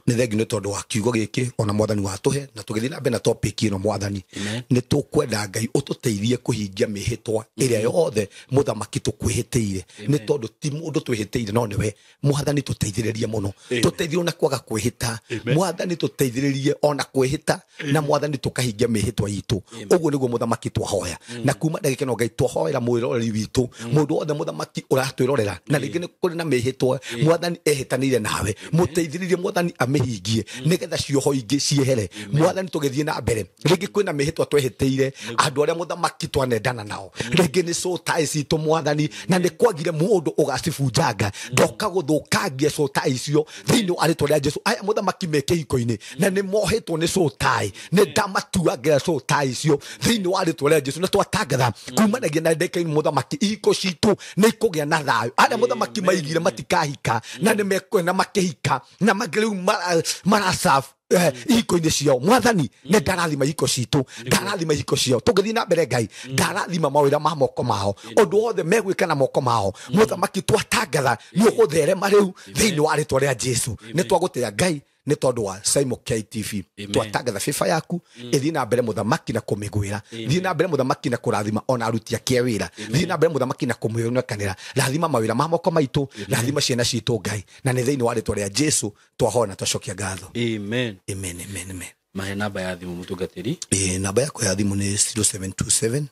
Nĩ thengiũ nĩ tondũ wa kiugo gĩkĩ ona Mwathani watũhe na tũgĩthiĩ na mbere na topic ĩno Mwathani. Nĩ tũkwenda Ngai ũtũteithie kũhingia mĩhĩtwa ĩrĩa yothe mũthamaki tũkwĩhĩtĩire. Nĩ tondũ ti mũndũ twĩhĩtĩire no nĩwe. Mwathani tũteithĩrĩrie mũno. Tũteithie ona kwaga kwĩhĩta. Mwathani tũteithĩrĩrie ona kwĩhĩta na Mwathani tũkahingia mĩhĩtwa itũ. Ũguo nĩguo mũthamaki twahoya. Na kuma ndagĩka ĩno Ngai twahoera mwĩroreri witũ. Mũndũ wothe mũthamaki ũratwĩrorera na rĩngĩ nĩ kũrĩ na mĩhĩtwa Mwathani ehĩtanĩire nawe. Mũteithĩrĩrie Mwathani amĩhingie nĩgetha cioho ingĩ ciehere. Mwathani tũgĩthiĩ na mbere rĩngĩ kwĩna mĩhĩtwa twehĩtĩire andũ arĩa mũthamaki twanendana nao. Rĩngĩ nĩ soul ties citũ Mwathani na nĩ kwagire mũndũ ũgacibunjanga ndoka gũthũkangia soul ties icio thĩinĩ wa rĩtwa rĩa Jesu. Aya mũthamaki me kĩhiko-inĩ na nĩ mohetwo nĩ soul tie, nĩ ndamatuangĩra soul tie icio thĩinĩ wa rĩtwa rĩa Jesu. Na twatangatha kumanagia na ndeka mũthamaki ihiko citũ nĩ ikũgĩa na thayũ. Arĩa mũthamaki maigire matikahika na nĩ mekwenda makĩhika na rĩu marasaf ihiko-inĩ ciao. Mwathani nĩ ndarathima ihiko citũ, ndarathima ihiko ciao. Tũngĩthiĩ na mbere Ngai, ndarathima mawĩra ma moko mao, ũndũ wothe megwĩka na moko mao. Mũthamaki twatangatha nĩ ũgũtherema rĩu thĩinĩ wa rĩtwa rĩa Jesu. Nĩ twagũtĩĩa Ngai nĩ tondũ wa Simon KTV. Twatangatha favor yaku ĩthiĩ na mbere mũthamaki na kũmĩgwĩra, thiĩ na mbere mũthamaki na kũrathima ona aruti ake wĩra, thiĩ na mbere mũthamaki na kũmĩonekanĩra. Rathima mawĩra ma moko maitũ, rathima ciana citũ Ngai, na nĩ thĩinĩ wa rĩtwa rĩa Jesu twahoya na twacokia ngatho. Amen. Amen, amen, amen. Mahe namba ya thimũ mũtungatĩri. Namba yakwa ya thimũ nĩ 0727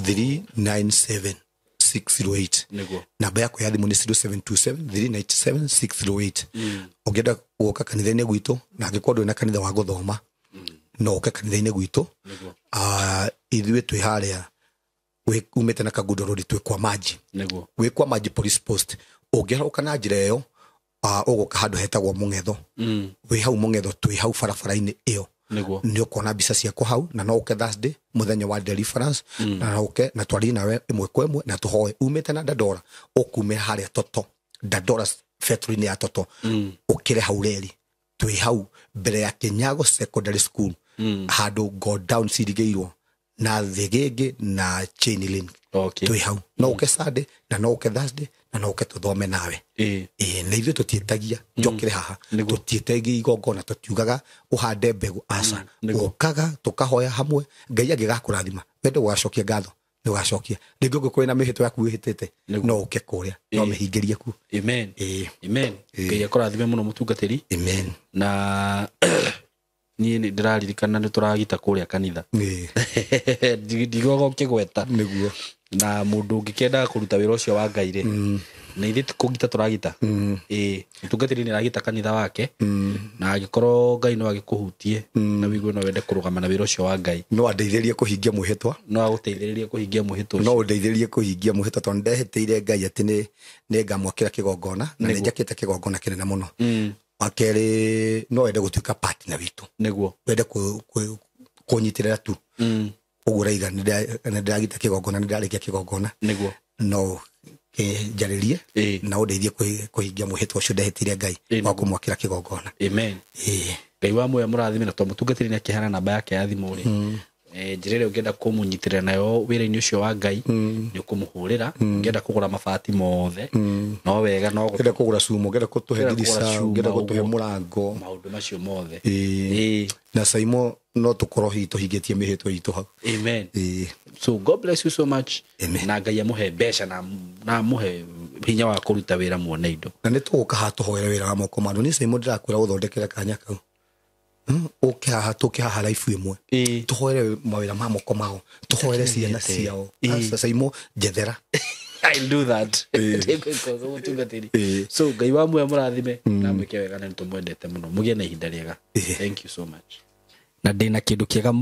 397 608. Nĩguo. Namba yakwa ya thimũ nĩ 0727 397 608. Ũngĩenda gũka kanitha-inĩ gwitũ na angĩkorwo ndũrĩ na kanitha wa gũthoma no ũke kanitha-inĩ gwitũ. Ithuĩ twĩ harĩa umĩte na Kangundo Road twĩ kwa Maji. Nĩguo. Wĩ kwa Maji Police Post. Ũngĩharũka na njĩra ĩyo ũgũka handũ hetagwo Mũng'etho. Wĩ hau Mũng'etho twĩ hau barabara-inĩ ĩyo. Nĩguo. Nĩ ũkuona mbica ciakwa hau na no ũke Thursday mũthenya wa deliverance na no ũke na twarie nawe ĩmwe kwa ĩmwe na tũhoe umĩte na Dandora ũkume harĩa Toto Dandora factory-inĩ ya Toto ũkĩre hau reri twĩ hau mbere ya Kinyago Secondary School handũ go down cirigĩirwo na thĩgĩngĩ na chain link. Twĩ hau no ũke Sunday na no ũke Thursday na no ũke tũthome nawe. Na ithuĩ tũtiĩtagia njokere haha tũtiĩtagia igongona tũtiugaga ũhande mbegũ aca. Ũkaga tũkahoya hamwe Ngai angĩgakũrathima wende gũgacokia ngatho nĩ ũgacokia. Rĩngĩ ũngĩkorwo na mĩhĩtwa yaku wĩhĩtĩte no ũke kũrĩa no mĩhingĩrie kuo. Amen. Amen. Ngai akũrathime mũno mũtungatĩri. Amen. Na niĩ nĩ ndĩraririkana nĩ tũragita kũrĩa kanitha. Ndigoga ũkĩgweta. Nĩguo. Na mũndũ ũngĩkĩendaga kũruta wĩra ũcio wa Ngai rĩ, na ithuĩ ti kũgita tũragita. Mũtungatĩri nĩ aragita kanitha wake, na angĩkorwo Ngai no agĩkũhutie na wĩigue no wende kũrũgama na wĩra ũcio wa Ngai, no andeithĩrĩrie kũhingia mwĩhĩtwa. No agũteithĩrĩrie kũhingia mwĩhĩtwa ũcio. No ũndeithĩrĩrie kũhingia mwĩhĩtwa tondũ ndehĩtĩire Ngai atĩ nĩ ngamwakĩra kĩgongona na nĩ njakĩte kĩgongona kĩnene mũno. Wa kerĩ no wende gũtuĩka partner witũ. Nĩguo. Wende kũnyitĩrĩra tu. Ũguo ũraiga nĩ ndĩragita kĩgongona, nĩ ndĩrarĩkia kĩgongona. Nĩguo. No kĩnjarĩrie na ũndeithie kũhingia mwĩhĩtwa ũcio ndehĩtire Ngai wa kũmwakĩra kĩgongona. Amen. Ngai wa muoyo mũrathime, na to mũtungatĩri nĩ akĩheana namba yake ya thimũ rĩ, njĩra ĩrĩa ũngĩenda kũmũnyitĩrĩra nayo wĩra-inĩ ũcio wa Ngai nĩ ũkũmũhũrĩra. Ũngĩenda kũgũra mabati mothe, no wega no ũngĩenda kũgũra cuma, ũngĩenda gũtũhe Ũngĩenda kũgũra ndirica, cuma, ũngĩenda gũtũhe ũguo. mũrango, maũndũ macio mothe. Na Saimo no tũkorwo hihi tũhingĩtie mĩhĩtwa itũ hau. Amen. So God bless you so much. Amen. Na Ngai amũhe mbeca na amũhe hinya wa kũruta wĩra muone indo. Na nĩ tũgũka haha tũhoere wĩra wa moko ma andũ. Niĩ Saimo ndĩrakwĩra ũthondekere kanya kau, Ũke haha, tũke haha life ĩmwe, tũhoere mawĩra ma moko mao, tũhoere ciana ciao. Aca, Saimo, njethera. I'll do that. Ndĩgwĩka ũguo, mũtungatĩri. So Ngai wa muoyo mũrathime na mwĩke wega, na nĩtũmwendete mũno. Mũgĩe na ihinda rĩega. Thank you so much. Na ndĩna kĩndũ kĩega.